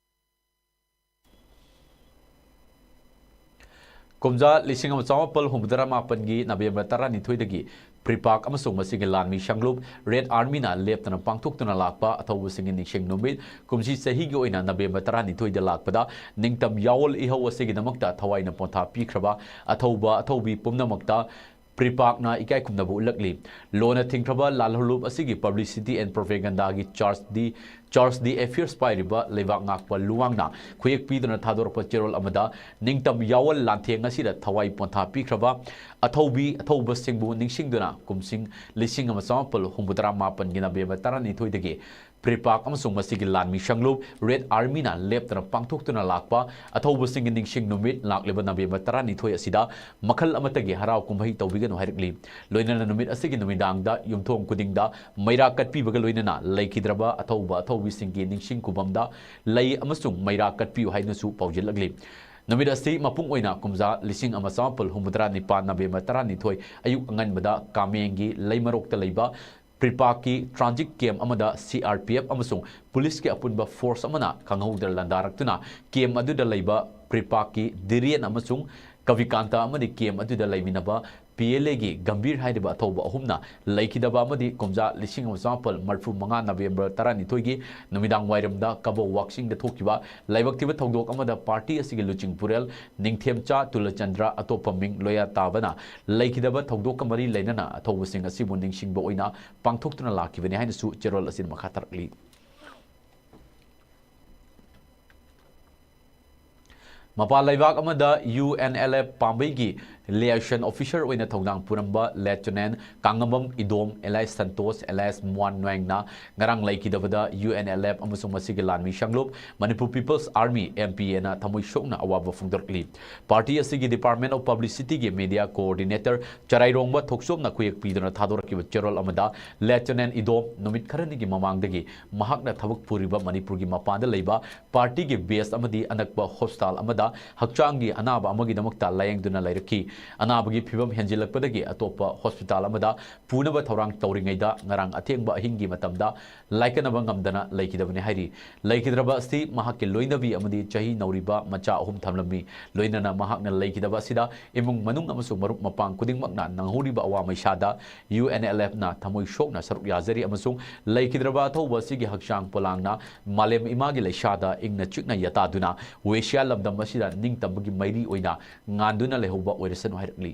ꯀꯨꯝꯖꯥ ꯂꯤꯁꯤꯡ ꯑꯃ ꯆꯥꯃꯥꯄꯜ ꯍꯨꯝꯐꯨꯇꯔꯥ ꯃꯥꯄꯜꯒꯤ ꯅꯕꯦꯝꯕꯔ ꯇꯔꯥꯅꯤꯊꯣꯏꯗꯒꯤ ꯄ꯭ꯔꯤꯄꯥꯛ ꯑꯃꯁꯨꯡ ꯃꯁꯤꯒꯤ ꯂꯥꯟꯃꯤ ꯁꯪꯂꯨꯞ ꯔꯦꯗ ꯑꯥꯔꯃꯤꯅ ꯂꯦꯞꯇꯅ ꯄꯥꯡꯊꯣꯛꯇꯨꯅ ꯂꯥꯛꯄ ꯑꯊꯧꯕꯁꯤꯡꯒꯤ ꯅꯤꯡꯁꯤꯡ ꯅꯨꯃꯤꯠ ꯀꯨꯝꯁꯤ ꯆꯍꯤꯒꯤ ꯑꯣꯏꯅ ꯅꯕꯦꯝꯕꯔ ꯇꯔꯥꯅꯤꯊꯣꯏꯗ ꯂꯥꯛꯄꯗ ꯅꯤꯡꯇꯝ ꯌꯥꯑꯣꯜ ꯏꯍꯧ ꯑꯁꯤꯒꯤꯗꯃꯛꯇ ꯊꯋꯥꯏꯅ ꯄꯣꯟꯊꯥ ꯄꯤꯈ꯭ꯔꯕ ꯑꯊꯧꯕ ꯑꯊꯧꯕꯤ ꯄꯨꯝꯅꯃꯛꯇ ꯄ꯭ꯔꯤꯄꯥꯛꯅ ꯏꯀꯥꯏ ꯈꯨꯝꯅꯕ ꯎꯠꯂꯛꯂꯤ꯫ ꯂꯣꯟꯅ ꯊꯤꯡꯈ꯭ꯔꯕ ꯂꯥꯜꯍꯧꯂꯨꯞ ꯑꯁꯤꯒꯤ publicity and propagandaꯒꯤ charge D, charge d'affaires ꯄꯥꯏꯔꯤꯕ ꯂꯩꯕꯥꯛ ꯉꯥꯛꯄ ꯂꯨꯋꯥꯡꯅ ꯈꯨꯌꯦꯛ ꯄꯤꯗꯨꯅ ꯊꯥꯗꯣꯔꯛꯄ ꯆꯦꯔꯣꯜ ꯑꯃꯗ ꯅꯤꯡꯇꯝ ꯌꯥꯑꯣꯜ ꯂꯥꯟꯊꯦꯡ ꯑꯁꯤꯗ ꯊꯋꯥꯏ ꯄꯣꯟꯊꯥ ꯄꯤꯈ꯭ꯔꯕ ꯑꯊꯧꯕꯤ ꯑꯊꯧꯕꯁꯤꯡꯕꯨ ꯅꯤꯡꯁꯤꯡꯗꯨꯅ ꯀꯨꯝꯁꯤꯡ ꯂꯤꯁꯤꯡ ꯑꯃ ꯆꯥꯃꯥꯄꯜ ꯍꯨꯝꯐꯨꯇꯔꯥ ꯃꯥꯄꯜꯒꯤ ꯅꯕꯦꯝꯕꯔ ꯇꯔꯥꯅꯤꯊꯣꯏꯗꯒꯤ ꯄ꯭ꯔꯤꯄꯥꯛ ꯑꯃꯁꯨꯡ ꯃꯁꯤꯒꯤ ꯂꯥꯟꯃꯤ ꯁꯪꯂꯨꯞ ꯔꯦꯗ ꯑꯥꯔꯃꯤꯅ ꯂꯦꯞꯇꯅ ꯄꯥꯡꯊꯣꯛꯇꯨꯅ ꯂꯥꯛꯄ ꯑꯊꯧꯕꯁꯤꯡꯒꯤ ꯅꯤꯡꯁꯤꯡ ꯅꯨꯃꯤꯠ ꯂꯥꯛꯂꯤꯕ ꯅꯕꯦꯝꯕꯔ ꯇꯔꯥꯅꯤꯊꯣꯏ ꯑꯁꯤꯗ ꯃꯈꯜ ꯑꯃꯠꯇꯒꯤ ꯍꯔꯥꯎ ꯀꯨꯝꯍꯩ ꯇꯧꯕꯤꯒꯅꯨ ꯍꯥꯏꯔꯛꯂꯤ꯫ ꯂꯣꯏꯅꯅ ꯅꯨꯃꯤꯠ ꯑꯁꯤꯒꯤ ꯅꯨꯃꯤꯗꯥꯡꯗ ꯌꯨꯝꯊꯣꯡ ꯈꯨꯗꯤꯡꯗ ꯃꯩꯔꯥ ꯀꯠꯄꯤꯕꯒ ꯂꯣꯏꯅꯅ ꯂꯩꯈꯤꯗ꯭ꯔꯕ ꯑꯊꯧꯕ ꯑꯊꯧꯕꯤꯁꯤꯡꯒꯤ ꯅꯤꯡꯁꯤꯡ ꯈꯨꯕꯝꯗ ꯂꯩ ꯑꯃꯁꯨꯡ ꯃꯩꯔꯥ ꯀꯠꯄꯤꯌꯨ ꯍꯥꯏꯅꯁꯨ ꯄꯥꯎꯖꯦꯜꯂꯛꯂꯤ꯫ ꯅꯨꯃꯤꯠ ꯑꯁꯤ ꯃꯄꯨꯡ ꯑꯣꯏꯅ ꯀꯨꯝꯖꯥ ꯂꯤꯁꯤꯡ ꯑꯃ ꯆꯥꯃꯥꯄꯜ ꯍꯨꯝꯐꯨꯇꯔꯥ ꯅꯤꯄꯥꯟ ꯅꯕꯦꯝꯕꯔ ꯇꯔꯥꯅꯤꯊꯣꯏ ꯑꯌꯨꯛ ꯑꯉꯟꯕꯗ ꯀꯥꯃꯦꯡꯒꯤ ꯂꯩꯃꯔꯣꯛꯇ ꯂꯩꯕ ꯄ꯭ꯔꯤꯄꯥꯛꯀꯤ transit camp ꯑꯃꯗ C R P F ꯑꯃꯁꯨꯡ ꯄꯨꯂꯤꯁꯀꯤ ꯑꯄꯨꯟꯕ force ꯑꯃꯅ ꯈꯪꯍꯧꯗꯅ ꯂꯥꯟꯗꯥꯔꯛꯇꯨꯅ camp ꯑꯗꯨꯗ ꯂꯩꯕ ꯄ꯭ꯔꯤꯄꯥꯛꯀꯤ ꯙꯤꯔꯦꯟ ꯑꯃꯁꯨꯡ ꯀꯕꯤꯀꯥꯟꯇ ꯑꯃꯗꯤ camp ꯑꯗꯨꯗ ꯂꯩꯃꯤꯟꯅꯕ P L Aꯒꯤ ꯒꯝꯚꯤꯔ ꯍꯥꯏꯔꯤꯕ ꯑꯊꯧꯕ ꯑꯍꯨꯝꯅ ꯂꯩꯈꯤꯗꯕ ꯑꯃꯗꯤ ꯀꯨꯝꯖꯥ ꯂꯤꯁꯤꯡ ꯑꯃ ꯆꯥꯃꯥꯄꯜ ꯃꯔꯤꯐꯨ ꯃꯉꯥ ꯅꯕꯦꯝꯕꯔ ꯇꯔꯥꯅꯤꯊꯣꯏꯒꯤ ꯅꯨꯃꯤꯗꯥꯡ ꯋꯥꯏꯔꯝꯗ ꯀꯕꯣ ꯋꯥꯛꯆꯤꯡꯗ ꯊꯣꯛꯈꯤꯕ ꯂꯥꯏꯕꯛ ꯊꯤꯕ ꯊꯧꯗꯣꯛ ꯑꯃꯗ party ꯑꯁꯤꯒꯤ ꯂꯨꯆꯤꯡ ꯄꯨꯔꯦꯜ ꯅꯤꯡꯊꯦꯝꯆꯥ ꯇꯨꯂꯆꯟꯗ꯭ꯔ ꯑꯇꯣꯞꯄ ꯃꯤꯡ ꯂꯣꯌꯥ ꯇꯥꯕꯅ ꯂꯩꯈꯤꯗꯕ ꯊꯧꯗꯣꯛꯀ ꯃꯔꯤ ꯂꯩꯅꯅ ꯑꯊꯧꯕꯁꯤꯡ ꯑꯁꯤꯕꯨ ꯅꯤꯡꯁꯤꯡꯕ ꯑꯣꯏꯅ ꯄꯥꯡꯊꯣꯛꯇꯨꯅ ꯂꯥꯛꯈꯤꯕꯅꯤ ꯍꯥꯏꯅꯁꯨ ꯆꯦꯔꯣꯜ ꯑꯁꯤꯅ ꯃꯈꯥ ꯇꯥꯔꯛꯂꯤ꯫ ꯃꯄꯥꯟ ꯂꯩꯕꯥꯛ ꯑꯃꯗ ꯌꯨ ꯑꯦꯟ ꯑꯦꯜ ꯑꯦꯐ ꯄꯥꯝꯕꯩꯒꯤ liaison officer ꯑꯣꯏꯅ ꯊꯧꯗꯥꯡ ꯄꯨꯔꯝꯕ Lieutenant ꯀꯥꯡꯉꯝꯕꯝ ꯏꯗꯣꯝ alias ꯁꯟꯇꯣꯁ alias ꯃ꯭ꯋꯥꯟ ꯅ꯭ꯋꯦꯡꯅ ꯉꯔꯥꯡ ꯂꯩꯈꯤꯗꯕꯗ ꯌꯨ ꯑꯦꯟ ꯑꯦꯜ ꯑꯦꯐ ꯑꯃꯁꯨꯡ ꯃꯁꯤꯒꯤ ꯂꯥꯟꯃꯤ ꯁꯪꯂꯨꯞ Manipur People's Army, M P A, ꯅ ꯊꯃꯣꯏ ꯁꯣꯛꯅ ꯑꯋꯥꯕ ꯐꯣꯡꯗꯣꯔꯛꯂꯤ꯫ ꯄꯥꯔꯇꯤ ꯑꯁꯤꯒꯤ Department of Publicity ꯒꯤ media coordinator ꯆꯔꯥꯏꯔꯣꯡꯕ ꯊꯣꯛꯆꯣꯝꯅ ꯈꯨꯌꯦꯛ ꯄꯤꯗꯨꯅ ꯊꯥꯗꯣꯔꯛꯈꯤꯕ ꯆꯦꯔꯣꯜ ꯑꯃꯗ Lieutenant ꯏꯗꯣꯝ ꯅꯨꯃꯤꯠ ꯈꯔꯅꯤꯒꯤ ꯃꯃꯥꯡꯗꯒꯤ ꯃꯍꯥꯛꯅ ꯊꯕꯛ ꯄꯨꯔꯤꯕ ꯃꯅꯤꯄꯨꯔꯒꯤ ꯃꯄꯥꯟꯗ ꯂꯩꯕ ꯄꯥꯔꯇꯤꯒꯤ base ꯑꯃꯗꯤ ꯑꯅꯛꯄ hospital ꯑꯃꯗ ꯍꯛꯆꯥꯡꯒꯤ ꯑꯅꯥꯕ ꯑꯃꯒꯤꯗꯃꯛꯇ ꯂꯥꯌꯦꯡꯗꯨꯅ ꯂꯩꯔꯛꯈꯤ꯫ ꯑꯅꯥꯕꯒꯤ ꯐꯤꯕꯝ ꯍꯦꯟꯖꯤꯜꯂꯛꯄꯗꯒꯤ ꯑꯇꯣꯞꯄ hospital ꯑꯃꯗ ꯄꯨꯅꯕ ꯊꯧꯔꯥꯡ ꯇꯧꯔꯤꯉꯩꯗ ꯉꯔꯥꯡ ꯑꯊꯦꯡꯕ ꯑꯍꯤꯡꯒꯤ ꯃꯇꯝꯗ ꯂꯥꯏꯀꯠꯅꯕ ꯉꯝꯗꯅ ꯂꯩꯈꯤꯗꯕꯅꯤ ꯍꯥꯏꯔꯤ꯫ ꯂꯩꯈꯤꯗ꯭ꯔꯕ ꯑꯁꯤ ꯃꯍꯥꯛꯀꯤ ꯂꯣꯏꯅꯕꯤ ꯑꯃꯗꯤ ꯆꯍꯤ ꯅꯧꯔꯤꯕ ꯃꯆꯥ ꯑꯍꯨꯝ ꯊꯝꯂꯝꯃꯤ꯫ ꯂꯣꯏꯅꯅ ꯃꯍꯥꯛꯅ ꯂꯩꯈꯤꯗꯕ ꯑꯁꯤꯗ ꯏꯃꯨꯡ ꯃꯅꯨꯡ ꯑꯃꯁꯨꯡ ꯃꯔꯨꯞ ꯃꯄꯥꯡ ꯈꯨꯗꯤꯡꯃꯛꯅ ꯅꯪꯍꯧꯔꯤꯕ ꯑꯋꯥ ꯃꯩꯁꯥꯗ ꯌꯨ ꯑꯦꯟ ꯑꯦꯜ ꯑꯦꯐꯅ ꯊꯃꯣꯏ ꯁꯣꯛꯅ ꯁꯔꯨꯛ ꯌꯥꯖꯔꯤ ꯑꯃꯁꯨꯡ ꯂꯩꯈꯤꯗ꯭ꯔꯕ ꯑꯊꯧꯕ ꯑꯁꯤꯒꯤ ꯍꯛꯆꯥꯡ ꯄꯣꯂꯥꯡꯅ ꯃꯥꯂꯦꯝ ꯏꯃꯥꯒꯤ ꯂꯩꯁꯥꯗ ꯏꯪꯅ ꯆꯤꯛꯅ ꯌꯥꯇꯥꯗꯨꯅ ꯋꯦꯁꯤꯌꯥ ꯂꯝꯗꯝ ꯑꯁꯤꯗ ꯅꯤꯡꯇꯝꯕꯒꯤ ꯃꯩꯔꯤ ꯑꯣꯏꯅ ꯉꯥꯟꯗꯨꯅ ꯂꯩꯍꯧꯕ ꯑꯣꯏꯔꯁꯅꯨ ꯍꯥꯏꯔꯛꯂꯤ꯫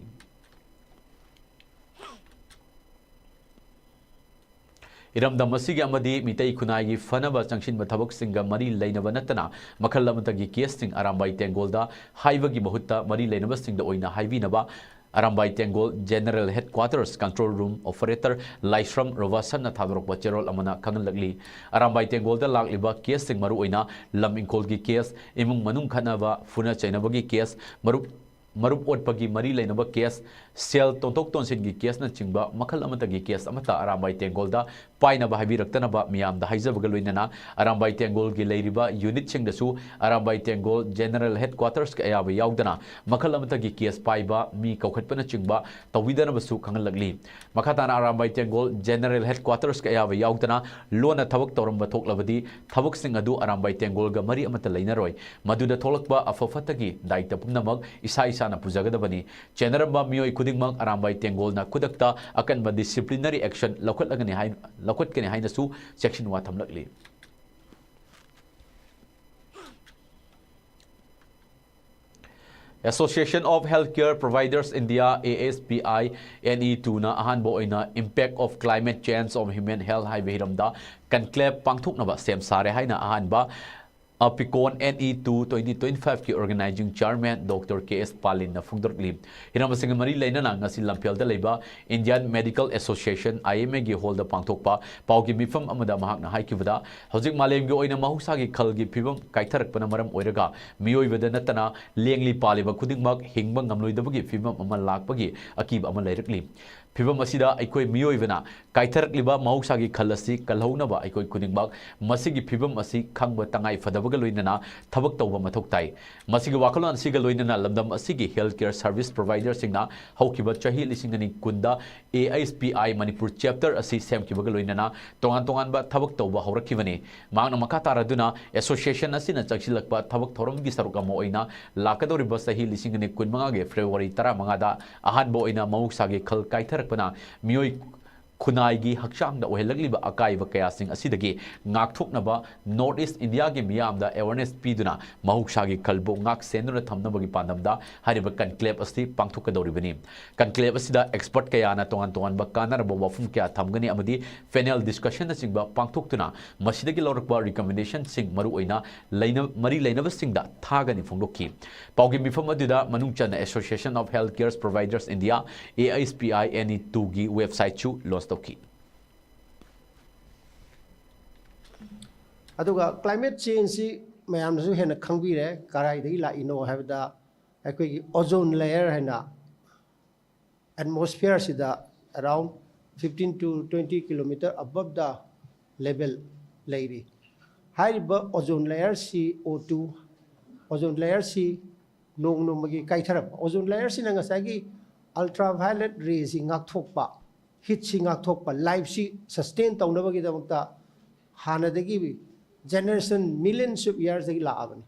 ꯏꯔꯝꯗꯝ ꯑꯁꯤꯒꯤ ꯑꯃꯗꯤ ꯃꯤꯇꯩ ꯈꯨꯟꯅꯥꯏꯒꯤ ꯐꯅꯕ ꯆꯪꯁꯤꯟꯕ ꯊꯕꯛꯁꯤꯡꯒ ꯃꯔꯤ ꯂꯩꯅꯕ ꯅꯠꯇꯅ ꯃꯈꯜ ꯑꯃꯠꯇꯒꯤ caseꯁꯤꯡ ꯑꯔꯥꯝꯕꯥꯏ ꯇꯦꯡꯒꯣꯜꯗ ꯍꯥꯏꯕꯒꯤ ꯃꯍꯨꯠꯇ ꯃꯔꯤ ꯂꯩꯅꯕꯁꯤꯡꯗ ꯑꯣꯏꯅ ꯍꯥꯏꯕꯤꯅꯕ Arambai ꯇꯦꯡꯒꯣꯜ General Headquarters Control Room Operator ꯂꯥꯏꯁ꯭ꯔꯝ ꯔꯣꯕꯥꯁꯟꯅ ꯊꯥꯗꯣꯔꯛꯄ ꯆꯦꯔꯣꯜ ꯑꯃꯅ ꯈꯪꯍꯜꯂꯛꯂꯤ꯫ ꯑꯔꯥꯝꯕꯥꯏ ꯇꯦꯡꯒꯣꯜꯗ ꯂꯥꯛꯂꯤꯕ caseꯁꯤꯡ ꯃꯔꯨꯑꯣꯏꯅ ꯂꯝ ꯏꯪꯈꯣꯜꯒꯤ case, ꯏꯃꯨꯡ ꯃꯅꯨꯡ ꯈꯠꯅꯕ, ꯐꯨꯅ ꯆꯩꯅꯕꯒꯤ case, ꯃꯔꯨꯞ ꯃꯔꯨꯞ ꯑꯣꯠꯄꯒꯤ ꯃꯔꯤ ꯂꯩꯅꯕ case, ꯁꯦꯜ ꯇꯣꯟꯊꯣꯛ ꯇꯣꯟꯁꯤꯟꯒꯤ caseꯅꯆꯤꯡꯕ ꯃꯈꯜ ꯑꯃꯠꯇꯒꯤ case ꯑꯃꯠꯇ ꯑꯔꯥꯝꯕꯥꯏ ꯇꯦꯡꯒꯣꯜꯗ ꯄꯥꯏꯅꯕ ꯍꯥꯏꯕꯤꯔꯛꯇꯅꯕ ꯃꯤꯌꯥꯝꯗ ꯍꯥꯏꯖꯕꯒ ꯂꯣꯏꯅꯅ ꯑꯔꯥꯝꯕꯥꯏ ꯇꯦꯡꯒꯣꯜꯒꯤ ꯂꯩꯔꯤꯕ unitꯁꯤꯡꯗꯁꯨ ꯑꯔꯥꯝꯕꯥꯏ ꯇꯦꯡꯒꯣꯜ General Headquartersꯀꯤ ꯑꯌꯥꯕ ꯌꯥꯎꯗꯅ ꯃꯈꯜ ꯑꯃꯠꯇꯒꯤ case ꯄꯥꯏꯕ, ꯃꯤ ꯀꯧꯈꯠꯄꯅꯆꯤꯡꯕ ꯇꯧꯕꯤꯗꯅꯕꯁꯨ ꯈꯪꯍꯜꯂꯛꯂꯤ꯫ ꯃꯈꯥ ꯇꯥꯅ ꯑꯔꯥꯝꯕꯥꯏ ꯇꯦꯡꯒꯣꯜ General Headquartersꯀꯤ ꯑꯌꯥꯕ ꯌꯥꯎꯗꯅ ꯂꯣꯟꯅ ꯊꯕꯛ ꯇꯧꯔꯝꯕ ꯊꯣꯛꯂꯕꯗꯤ ꯊꯕꯛꯁꯤꯡ ꯑꯗꯨ ꯑꯔꯥꯝꯕꯥꯏ ꯇꯦꯡꯒꯣꯜꯒ ꯃꯔꯤ ꯑꯃꯠꯇ ꯂꯩꯅꯔꯣꯏ꯫ ꯃꯗꯨꯗ ꯊꯣꯛꯂꯛꯄ ꯑꯐ ꯐꯠꯇꯒꯤ ꯗꯥꯏꯇ ꯄꯨꯝꯅꯃꯛ ꯏꯁꯥ ꯏꯁꯥꯅ ꯄꯨꯖꯒꯗꯕꯅꯤ꯫ ꯆꯦꯟꯅꯔꯝꯕ ꯃꯤꯑꯣꯏ ꯈꯨꯗꯤꯡꯃꯛ ꯑꯔꯥꯝꯕꯥꯏ ꯇꯦꯡꯒꯣꯜꯅ ꯈꯨꯗꯛꯇ ꯑꯀꯟꯕ disciplinary action ꯂꯧꯈꯠꯂꯒꯅꯤ ꯍꯥꯏ-, ꯂꯧꯈꯠꯀꯅꯤ ꯍꯥꯏꯅꯁꯨ ꯆꯦꯛꯁꯤꯟꯋꯥ ꯊꯝꯂꯛꯂꯤ꯫ Association of Healthcare Providers India, A S P I N E two ꯅ ꯑꯍꯥꯟꯕ ꯑꯣꯏꯅ Impact of Climate Change on Human Health ꯍꯥꯏꯕ ꯍꯤꯔꯝꯗ conclave ꯄꯥꯡꯊꯣꯛꯅꯕ ꯁꯦꯝ ꯁꯥꯔꯦ ꯍꯥꯏꯅ ꯑꯍꯥꯟꯕ ꯑꯄꯤꯀꯣꯟ N E two twenty twenty ꯐꯥꯏꯚꯀꯤ organising chairman doctor K S ꯄꯥꯂꯤꯟꯅ ꯐꯣꯡꯗꯣꯔꯛꯂꯤ꯫ ꯍꯤꯔꯝ ꯑꯁꯤꯒ ꯃꯔꯤ ꯂꯩꯅꯅ ꯉꯁꯤ ꯂꯝꯐꯦꯜꯗ ꯂꯩꯕ Indian medical association, I M ꯑꯦꯒꯤ ꯍꯣꯜꯗ ꯄꯥꯡꯊꯣꯛꯄ ꯄꯥꯎꯒꯤ ꯃꯤꯐꯝ ꯑꯃꯗ ꯃꯍꯥꯛꯅ ꯍꯥꯏꯈꯤꯕꯗ, ꯍꯧꯖꯤꯛ ꯃꯥꯂꯦꯝꯒꯤ ꯑꯣꯏꯅ ꯃꯍꯧꯁꯥꯒꯤ ꯈꯜꯒꯤ ꯐꯤꯕꯝ ꯀꯥꯏꯊꯔꯛꯄꯅ ꯃꯔꯝ ꯑꯣꯏꯔꯒ ꯃꯤꯑꯣꯏꯕꯗ ꯅꯠꯇꯅ ꯂꯦꯡꯂꯤ ꯄꯥꯜꯂꯤꯕ ꯈꯨꯗꯤꯡꯃꯛ ꯍꯤꯡꯕ ꯉꯝꯂꯣꯏꯗꯕꯒꯤ ꯐꯤꯕꯝ ꯑꯃ ꯂꯥꯛꯄꯒꯤ ꯑꯀꯤꯕ ꯑꯃ ꯂꯩꯔꯛꯂꯤ꯫ ꯐꯤꯕꯝ ꯑꯁꯤꯗ ꯑꯩꯈꯣꯏ ꯃꯤꯑꯣꯏꯕꯅ ꯀꯥꯏꯊꯔꯛꯂꯤꯕ ꯃꯍꯧꯁꯥꯒꯤ ꯈꯜ ꯑꯁꯤ ꯀꯜꯍꯧꯅꯕ ꯑꯩꯈꯣꯏ ꯈꯨꯗꯤꯡꯃꯛ ꯃꯁꯤꯒꯤ ꯐꯤꯕꯝ ꯑꯁꯤ ꯈꯪꯕ ꯇꯉꯥꯏ ꯐꯗꯕꯒ ꯂꯣꯏꯅꯅ ꯊꯕꯛ ꯇꯧꯕ ꯃꯊꯧ ꯇꯥꯏ꯫ ꯃꯁꯤꯒꯤ ꯋꯥꯈꯜꯂꯣꯟ ꯑꯁꯤꯒ ꯂꯣꯏꯅꯅ ꯂꯝꯗꯝ ꯑꯁꯤꯒꯤ health care service providerꯁꯤꯡꯅ ꯍꯧꯈꯤꯕ ꯆꯍꯤ ꯂꯤꯁꯤꯡ ꯑꯅꯤ ꯀꯨꯟꯗ A I S P I Manipur chapter ꯑꯁꯤ ꯁꯦꯝꯈꯤꯕꯒ ꯂꯣꯏꯅꯅ ꯇꯣꯉꯥꯟ ꯇꯣꯉꯥꯟꯕ ꯊꯕꯛ ꯇꯧꯕ ꯍꯧꯔꯛꯈꯤꯕꯅꯤ꯫ ꯃꯍꯥꯛꯅ ꯃꯈꯥ ꯇꯥꯔꯗꯨꯅ, ꯑꯦꯁꯣꯁꯤꯌꯦꯁꯟ ꯑꯁꯤꯅ ꯆꯪꯁꯤꯜꯂꯛꯄ ꯊꯕꯛ ꯊꯧꯔꯝꯒꯤ ꯁꯔꯨꯛ ꯑꯃ ꯑꯣꯏꯅ ꯂꯥꯛꯀꯗꯧꯔꯤꯕ ꯆꯍꯤ ꯂꯤꯁꯤꯡ ꯑꯅꯤ ꯀꯨꯟꯃꯉꯥꯒꯤ ꯐꯦꯕ꯭ꯔꯨꯋꯥꯔꯤ ꯇꯔꯥꯃꯉꯥꯗ ꯑꯍꯥꯟꯕ ꯑꯣꯏꯅ ꯃꯍꯧꯁꯥꯒꯤ ꯈꯜ ꯀꯥꯏꯊꯔꯛꯄꯅ ꯃꯤꯑꯣꯏ ꯈꯨꯟꯅꯥꯏꯒꯤ ꯍꯛꯆꯥꯡꯗ ꯑꯣꯏꯍꯜꯂꯛꯂꯤꯕ ꯑꯀꯥꯏꯕ ꯀꯌꯥꯁꯤꯡ ꯑꯁꯤꯗꯒꯤ ꯉꯥꯛꯊꯣꯛꯅꯕ North East Indiaꯒꯤ ꯃꯤꯌꯥꯝꯗ awareness ꯄꯤꯗꯨꯅ ꯃꯍꯧꯁꯥꯒꯤ ꯈꯜꯕꯨ ꯉꯥꯛ ꯁꯦꯟꯗꯨꯅ ꯊꯝꯅꯕꯒꯤ ꯄꯥꯟꯗꯝꯗ ꯍꯥꯏꯔꯤꯕ conclave ꯑꯁꯤ ꯄꯥꯡꯊꯣꯛꯀꯗꯧꯔꯤꯕꯅꯤ꯫ Conclave ꯑꯁꯤꯗ expert ꯀꯌꯥꯅ ꯇꯣꯉꯥꯟ ꯇꯣꯉꯥꯟꯕ ꯀꯥꯟꯅꯔꯕ ꯋꯥꯐꯝ ꯀꯌꯥ ꯊꯝꯒꯅꯤ ꯑꯃꯗꯤ panel discussionꯅꯆꯤꯡꯕ ꯄꯥꯡꯊꯣꯛꯇꯨꯅ ꯃꯁꯤꯗꯒꯤ ꯂꯧꯔꯛꯄ recommendationꯁꯤꯡ ꯃꯔꯨꯑꯣꯏꯅ ꯂꯩꯅ-, ꯃꯔꯤ ꯂꯩꯅꯕꯁꯤꯡꯗ ꯊꯥꯒꯅꯤ ꯐꯣꯡꯗꯣꯛꯈꯤ꯫ ꯄꯥꯎꯒꯤ ꯃꯤꯐꯝ ꯑꯗꯨꯗ ꯃꯅꯨꯡ ꯆꯟꯅ Association of Health Care Providers India, A I S P I N E twoꯒꯤ websiteꯁꯨ launch ꯇꯧꯈꯤ꯫ ꯑꯗꯨꯒ climate changeꯁꯤ ꯃꯌꯥꯝꯅꯁꯨ ꯍꯦꯟꯅ ꯈꯪꯕꯤꯔꯦ, ꯀꯗꯥꯏꯗꯒꯤ ꯂꯥꯛꯏꯅꯣ ꯍꯥꯏꯕꯗ ꯑꯩꯈꯣꯏꯒꯤ ozone layer ꯍꯥꯏꯅ atmosphereꯁꯤꯗ around fifteen to twenty kilometer above the level ꯂꯩꯔꯤ꯫ ꯍꯥꯏꯔꯤꯕ ozone layerꯁꯤ, O two, ozone layerꯁꯤ ꯅꯣꯡ ꯅꯣꯡꯃꯒꯤ ꯀꯥꯏꯊꯔꯛꯄ, ozone layerꯁꯤꯅ ꯉꯁꯥꯏꯒꯤ ultraviolet rayꯁꯤ ꯉꯥꯛꯊꯣꯛꯄ, heatꯁꯤ ꯉꯥꯛꯊꯣꯛꯄ, lifeꯁꯤ sustain ꯇꯧꯅꯕꯒꯤꯗꯃꯛꯇ ꯍꯥꯟꯅꯗꯒꯤ generation millions of yearsꯗꯒꯤ ꯂꯥꯛꯑꯕꯅꯤ꯫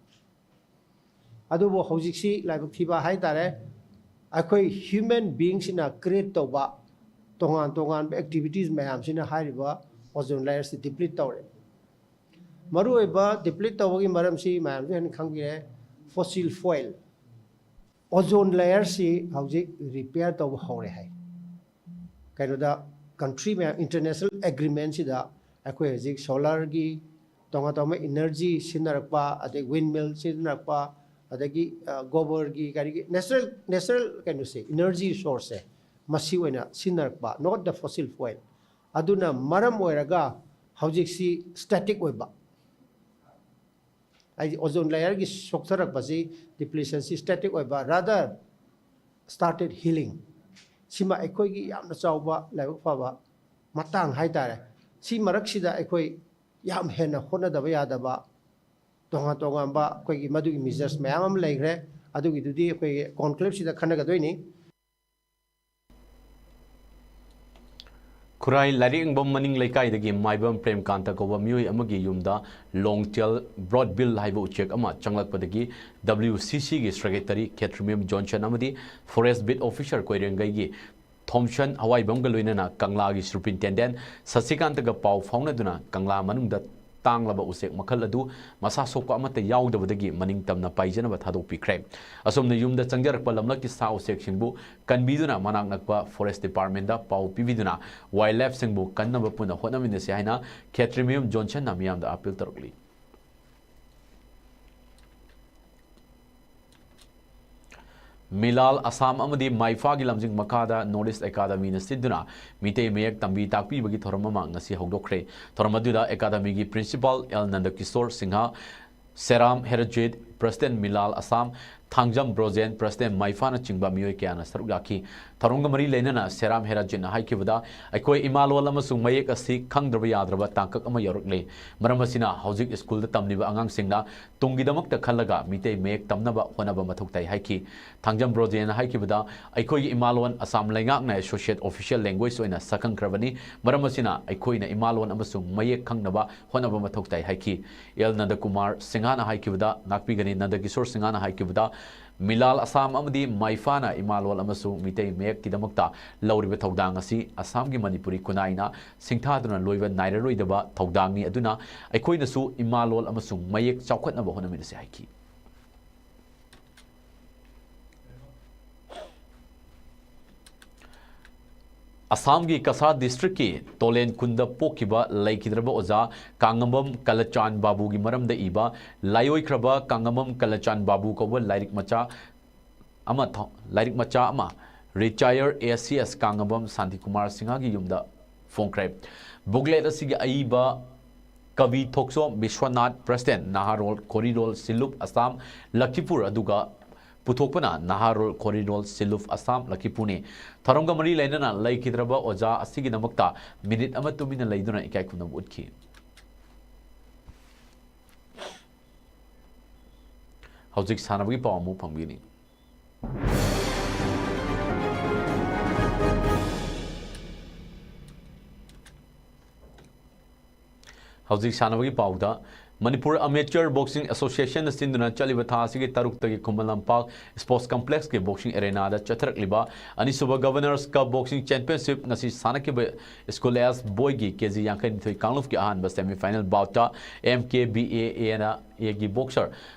ꯑꯗꯨꯕꯨ ꯍꯧꯖꯤꯛꯁꯤ ꯂꯥꯏꯕꯛ ꯊꯤꯕ ꯍꯥꯏꯇꯥꯔꯦ, ꯑꯩꯈꯣꯏ human beingꯁꯤꯅ create ꯇꯧꯕ ꯇꯣꯉꯥꯟ ꯇꯣꯉꯥꯟꯕ activities ꯃꯌꯥꯝꯁꯤꯅ ꯍꯥꯏꯔꯤꯕ ozone layerꯁꯤ deplete ꯇꯧꯔꯦ꯫ ꯃꯔꯨꯑꯣꯏꯕ deplete ꯇꯧꯕꯒꯤ ꯃꯔꯝꯁꯤ ꯃꯌꯥꯝꯁꯨ ꯍꯦꯟꯅ ꯈꯪꯕꯤꯔꯦ, fossil fuel꯫ Ozone layerꯁꯤ ꯍꯧꯖꯤꯛ repair ꯇꯧꯕ ꯍꯧꯔꯦ ꯍꯥꯏ꯫ ꯀꯩꯅꯣꯗ country ꯃꯌꯥꯝ international agreementꯁꯤꯗ ꯑꯩꯈꯣꯏ ꯍꯧꯖꯤꯛ solarꯒꯤ ꯇꯣꯉꯥꯟ ꯇꯣꯉꯥꯟꯕ ꯏꯅꯔꯖꯤ ꯁꯤꯖꯤꯟꯅꯔꯛꯄ, ꯑꯗꯩ ꯋꯤꯟ ꯃꯤꯜ ꯁꯤꯖꯤꯟꯅꯔꯛꯄ, ꯑꯗꯒꯤ ꯒꯣꯕꯔꯒꯤ ꯀꯔꯤꯒꯤ natural natural ꯀꯩꯅꯣꯁꯦ, ꯏꯅꯔꯖꯤ ꯔꯤꯁꯣꯔꯁꯁꯦ, ꯃꯁꯤ ꯑꯣꯏꯅ ꯁꯤꯖꯤꯟꯅꯔꯛꯄ, not the fossil fuel꯫ ꯑꯗꯨꯅ ꯃꯔꯝ ꯑꯣꯏꯔꯒ ꯍꯧꯖꯤꯛꯁꯤ ꯁ꯭ꯇꯦꯇꯤꯛ ꯑꯣꯏꯕ, ꯍꯥꯏꯗꯤ ꯑꯣꯖꯣꯟ ꯂꯦꯌꯔꯒꯤ ꯁꯣꯛꯊꯔꯛꯄꯁꯤ, ꯗꯤꯄ꯭ꯂꯤꯁꯟꯁꯤ ꯁ꯭ꯇꯦꯇꯤꯛ ꯑꯣꯏꯕ, rather started healing꯫ ꯁꯤꯃ ꯑꯩꯈꯣꯏꯒꯤ ꯌꯥꯝꯅ ꯆꯥꯎꯕ ꯂꯥꯏꯕꯛ ꯐꯕ ꯃꯇꯥꯡ ꯍꯥꯏꯇꯥꯔꯦ꯫ ꯁꯤ ꯃꯔꯛꯁꯤꯗ ꯑꯩꯈꯣꯏ ꯌꯥꯝ ꯍꯦꯟꯅ ꯍꯣꯠꯅꯗꯕ ꯌꯥꯗꯕ ꯇꯣꯉꯥꯟ ꯇꯣꯉꯥꯟꯕ ꯑꯩꯈꯣꯏꯒꯤ ꯃꯗꯨꯒꯤ ꯃꯤꯖꯔꯁ ꯃꯌꯥꯝ ꯑꯃ ꯂꯩꯈ꯭ꯔꯦ꯫ ꯑꯗꯨꯒꯤꯗꯨꯗꯤ ꯑꯩꯈꯣꯏꯒꯤ ꯀꯣꯟꯀ꯭ꯂꯦꯕꯁꯤꯗ ꯈꯟꯅꯒꯗꯣꯏꯅꯤ꯫ ꯈꯨꯔꯥꯏ ꯂꯥꯏꯔꯤꯛꯌꯦꯡꯕꯝ ꯃꯅꯤꯡ ꯂꯩꯀꯥꯏꯗꯒꯤ ꯃꯥꯏꯕꯝ ꯄ꯭ꯔꯦꯝꯀꯥꯟꯇ ꯀꯧꯕ ꯃꯤꯑꯣꯏ ꯑꯃꯒꯤ ꯌꯨꯝꯗ long tail broad bill ꯍꯥꯏꯕ ꯎꯆꯦꯛ ꯑꯃ ꯆꯪꯂꯛꯄꯗꯒꯤ W C C ꯒꯤ ꯁꯦꯀ꯭ꯔꯦꯇꯔꯤ ꯈꯦꯇ꯭ꯔꯤꯃꯌꯨꯝ ꯖꯣꯟꯁꯟ ꯑꯃꯗꯤ ꯐꯣꯔꯦꯁ ꯕꯤꯠ ꯑꯣꯐꯤꯁꯔ ꯀꯣꯏꯔꯦꯡꯒꯩꯒꯤ ꯊꯣꯝꯁꯟ ꯍꯋꯥꯏꯕꯝꯒ ꯂꯣꯏꯅꯅ ꯀꯪꯂꯥꯒꯤ ꯁꯨꯄ꯭ꯔꯤꯟꯇꯦꯟꯗꯦꯟ ꯁꯁꯤꯀꯥꯟꯇꯒ ꯄꯥꯎ ꯐꯥꯎꯅꯗꯨꯅ ꯀꯪꯂꯥ ꯃꯅꯨꯡꯗ ꯇꯥꯡꯂꯕ ꯎꯆꯦꯛ ꯃꯈꯜ ꯑꯗꯨ ꯃꯁꯥ ꯁꯣꯛꯄ ꯑꯃꯠꯇ ꯌꯥꯎꯗꯕꯗꯒꯤ ꯃꯅꯤꯡ ꯇꯝꯅ ꯄꯥꯏꯖꯅꯕ ꯊꯥꯗꯣꯛꯄꯤꯈ꯭ꯔꯦ꯫ ꯑꯁꯨꯝꯅ ꯌꯨꯝꯗ ꯆꯪꯖꯔꯛꯄ ꯂꯝꯂꯛꯀꯤ ꯁꯥ ꯎꯆꯦꯛꯁꯤꯡꯕꯨ ꯀꯟꯕꯤꯗꯨꯅ ꯃꯅꯥꯛ ꯅꯛꯄ ꯐꯣꯔꯦꯁ ꯗꯤꯄꯥꯔꯠꯃꯦꯟꯗ ꯄꯥꯎ ꯄꯤꯕꯤꯗꯨꯅ ꯋꯥꯏꯜ ꯂꯥꯏꯐꯁꯤꯡꯕꯨ ꯀꯟꯅꯕ ꯄꯨꯟꯅ ꯍꯣꯠꯅꯃꯤꯟꯅꯁꯤ ꯍꯥꯏꯅ ꯈꯦꯇ꯭ꯔꯤꯃꯌꯨꯝ ꯖꯣꯟꯁꯟꯅ ꯃꯤꯌꯥꯝꯗ ꯑꯥꯄꯤꯜ ꯇꯧꯔꯛꯂꯤ꯫ ꯃꯤꯂꯥꯜ ꯑꯁꯥꯝ ꯑꯃꯗꯤ ꯃꯥꯏꯐꯥꯒꯤ ꯂꯝꯖꯤꯡ ꯃꯈꯥꯗ ꯅꯣꯔꯠ ꯏꯁ ꯑꯦꯀꯥꯗꯃꯤꯅ ꯁꯤꯟꯗꯨꯅ ꯃꯤꯇꯩ ꯃꯌꯦꯛ ꯇꯝꯕꯤ ꯇꯥꯛꯄꯤꯕꯒꯤ ꯊꯧꯔꯝ ꯑꯃ ꯉꯁꯤ ꯍꯧꯗꯣꯛꯈ꯭ꯔꯦ꯫ ꯊꯧꯔꯝ ꯑꯗꯨꯗ ꯑꯦꯀꯥꯗꯃꯤꯒꯤ principal L Nandakishore Singh, Seram Herjit, president Milal Asham, Thangjam Brojen, president ꯃꯥꯏꯐꯥꯅꯆꯤꯡꯕ ꯃꯤꯑꯣꯏ ꯀꯌꯥꯅ ꯁꯔꯨꯛ ꯌꯥꯈꯤ꯫ ꯊꯧꯔꯝꯒ ꯃꯔꯤ ꯂꯩꯅꯅ ꯁꯦꯔꯥꯝ ꯍꯦꯔꯖꯤꯠꯅ ꯍꯥꯏꯈꯤꯕꯗ, ꯑꯩꯈꯣꯏ ꯏꯃꯥꯂꯣꯟ ꯑꯃꯁꯨꯡ ꯃꯌꯦꯛ ꯑꯁꯤ ꯈꯪꯗ꯭ꯔꯕ ꯌꯥꯗ꯭ꯔꯕ ꯇꯥꯡꯀꯛ ꯑꯃ ꯌꯧꯔꯛꯂꯦ꯫ ꯃꯔꯝ ꯑꯁꯤꯅ ꯍꯧꯖꯤꯛ ꯁ꯭ꯀꯨꯜꯗ ꯇꯝꯂꯤꯕ ꯑꯉꯥꯡꯁꯤꯡꯅ ꯇꯨꯡꯒꯤꯗꯃꯛꯇ ꯈꯜꯂꯒ ꯃꯤꯇꯩ ꯃꯌꯦꯛ ꯇꯝꯅꯕ ꯍꯣꯠꯅꯕ ꯃꯊꯧ ꯇꯥꯏ ꯍꯥꯏꯈꯤ꯫ ꯊꯥꯡꯖꯝ ꯕ꯭ꯔꯣꯖꯦꯟꯅ ꯍꯥꯏꯈꯤꯕꯗ, ꯑꯩꯈꯣꯏꯒꯤ ꯏꯃꯥꯂꯣꯟ ꯑꯁꯥꯝ ꯂꯩꯉꯥꯛꯅ associate official language ꯑꯣꯏꯅ ꯁꯛꯈꯪꯈ꯭ꯔꯕꯅꯤ꯫ ꯃꯔꯝ ꯑꯁꯤꯅ ꯑꯩꯈꯣꯏꯅ ꯏꯃꯥꯂꯣꯟ ꯑꯃꯁꯨꯡ ꯃꯌꯦꯛ ꯈꯪꯅꯕ ꯍꯣꯠꯅꯕ ꯃꯊꯧ ꯇꯥꯏ ꯍꯥꯏꯈꯤ꯫ ꯑꯦꯜ ꯅꯟꯗꯀꯨꯃꯥꯔ ꯁꯤꯡꯍꯅ ꯍꯥꯏꯈꯤꯕꯗ, ꯉꯥꯛꯄꯤꯒꯅꯤ, ꯅꯟꯗꯀꯤꯁꯣꯔ ꯁꯤꯡꯍꯅ ꯍꯥꯏꯈꯤꯕꯗ, ꯃꯤꯂꯥꯜ ꯑꯁꯥꯝ ꯑꯃꯗꯤ ꯃꯥꯏꯐꯥꯅ ꯏꯃꯥꯂꯣꯟ ꯑꯃꯁꯨꯡ ꯃꯤꯇꯩ ꯃꯌꯦꯛꯀꯤꯗꯃꯛꯇ ꯂꯧꯔꯤꯕ ꯊꯧꯗꯥꯡ ꯑꯁꯤ ꯑꯁꯥꯝꯒꯤ ꯃꯅꯤꯄꯨꯔꯤ ꯈꯨꯟꯅꯥꯏꯅ ꯁꯤꯡꯊꯥꯗꯨꯅ ꯂꯣꯏꯕ ꯅꯥꯏꯔꯔꯣꯏꯗꯕ ꯊꯧꯗꯥꯡꯅꯤ꯫ ꯑꯗꯨꯅ ꯑꯩꯈꯣꯏꯅꯁꯨ ꯏꯃꯥꯂꯣꯟ ꯑꯃꯁꯨꯡ ꯃꯌꯦꯛ ꯆꯥꯎꯈꯠꯅꯕ ꯍꯣꯠꯅꯃꯤꯟꯅꯁꯤ ꯍꯥꯏꯈꯤ꯫ ꯑꯁꯥꯝꯒꯤ ꯀꯁꯥꯔ ꯗꯤꯁꯇ꯭ꯔꯤꯛꯀꯤ ꯇꯣꯂꯦꯟ ꯈꯨꯟꯗ ꯄꯣꯛꯈꯤꯕ ꯂꯩꯈꯤꯗ꯭ꯔꯕ ꯑꯣꯖꯥ ꯀꯥꯉꯝꯕꯝ ꯀꯂꯆꯥꯟ ꯕꯥꯕꯨꯒꯤ ꯃꯔꯝꯗ ꯏꯕ ꯂꯥꯏꯑꯣꯏꯈ꯭ꯔꯕ ꯀꯥꯉꯝꯕꯝ ꯀꯂꯆꯥꯟ ꯕꯥꯕꯨ ꯀꯧꯕ ꯂꯥꯏꯔꯤꯛ ꯃꯆꯥ ꯑꯃ ꯊ-, ꯂꯥꯏꯔꯤꯛ ꯃꯆꯥ ꯑꯃ ꯔꯤꯇꯥꯌꯔ ꯑꯦ ꯁꯤ ꯑꯦꯁ ꯀꯥꯉꯝꯕꯝ ꯁꯥꯟꯇꯤꯀꯨꯃꯥꯔ ꯁꯤꯡꯍꯒꯤ ꯌꯨꯝꯗ ꯐꯣꯡꯈ꯭ꯔꯦ꯫ ꯕꯨꯛꯂꯦꯠ ꯑꯁꯤꯒꯤ ꯑꯏꯕ ꯀꯕꯤ ꯊꯣꯛꯆꯣꯝ ꯕꯤꯁ꯭ꯋꯅꯥꯊ, ꯄ꯭ꯔꯦꯁꯤꯗꯦꯟꯠ, ꯅꯍꯥꯔꯣꯜ ꯈꯣꯔꯤꯔꯣꯜ ꯁꯤꯜꯂꯨꯞ ꯑꯁꯥꯝ ꯂꯈꯤꯄꯨꯔ, ꯑꯗꯨꯒ ꯄꯨꯊꯣꯛꯄꯅ ꯅꯍꯥꯔꯣꯜ ꯈꯣꯔꯤꯔꯣꯜ ꯁꯤꯜꯂꯨꯞ ꯑꯁꯥꯝ ꯂꯈꯤꯄꯨꯔꯅꯤ꯫ ꯊꯧꯔꯝꯒ ꯃꯔꯤ ꯂꯩꯅꯅ ꯂꯩꯈꯤꯗ꯭ꯔꯕ ꯑꯣꯖꯥ ꯑꯁꯤꯒꯤꯗꯃꯛꯇ ꯃꯤꯅꯤꯠ ꯑꯃ ꯇꯨꯃꯤꯟꯅ ꯂꯩꯗꯨꯅ ꯏꯀꯥꯏ ꯈꯨꯝꯅꯕ ꯎꯠꯈꯤ꯫ ꯍꯧꯖꯤꯛ ꯁꯥꯟꯅꯕꯒꯤ ꯄꯥꯎ ꯑꯃꯨꯛ ꯐꯪꯕꯤꯒꯅꯤ꯫ ꯍꯧꯖꯤꯛ ꯁꯥꯟꯅꯕꯒꯤ ꯄꯥꯎꯗ, ꯃꯅꯤꯄꯨꯔ ꯑꯃꯦꯆꯔ ꯕꯣꯛꯁꯤꯡ ꯑꯦꯁꯣꯁꯤꯌꯦꯁꯟꯅ ꯁꯤꯟꯗꯨꯅ ꯆꯠꯂꯤꯕ ꯊꯥ ꯑꯁꯤꯒꯤ ꯇꯔꯨꯛꯇꯒꯤ ꯈꯨꯃꯟ ꯂꯝꯄꯥꯛ ꯁ꯭ꯄꯣꯔꯠꯁ ꯀꯝꯄ꯭ꯂꯦꯛꯁꯀꯤ ꯕꯣꯛꯁꯤꯡ ꯑꯦꯔꯦꯅꯥꯗ ꯆꯠꯊꯔꯛꯂꯤꯕ ꯑꯅꯤꯁꯨꯕ ꯒꯚꯔꯅꯔꯁ ꯀꯞ ꯕꯣꯛꯁꯤꯡ ꯆꯦꯝꯄꯤꯌꯟꯁꯤꯞ ꯉꯁꯤ ꯁꯥꯟꯅꯈꯤꯕ ꯁ꯭ꯀꯨꯜ ꯑꯦꯖ ꯕꯣꯏꯒꯤ ꯀꯦ ꯖꯤ ꯌꯥꯡꯈꯩꯅꯤꯊꯣꯏ ꯀꯥꯡꯂꯨꯞꯀꯤ ꯑꯍꯥꯟꯕ ꯁꯦꯃꯤꯐꯥꯏꯅꯦꯜ ꯕꯥꯎꯠꯇ ꯑꯦꯝ ꯀꯦ ꯕꯤ ꯑꯦ ꯑꯦꯅ ꯑꯦꯒꯤ ꯕꯣꯛꯁꯔ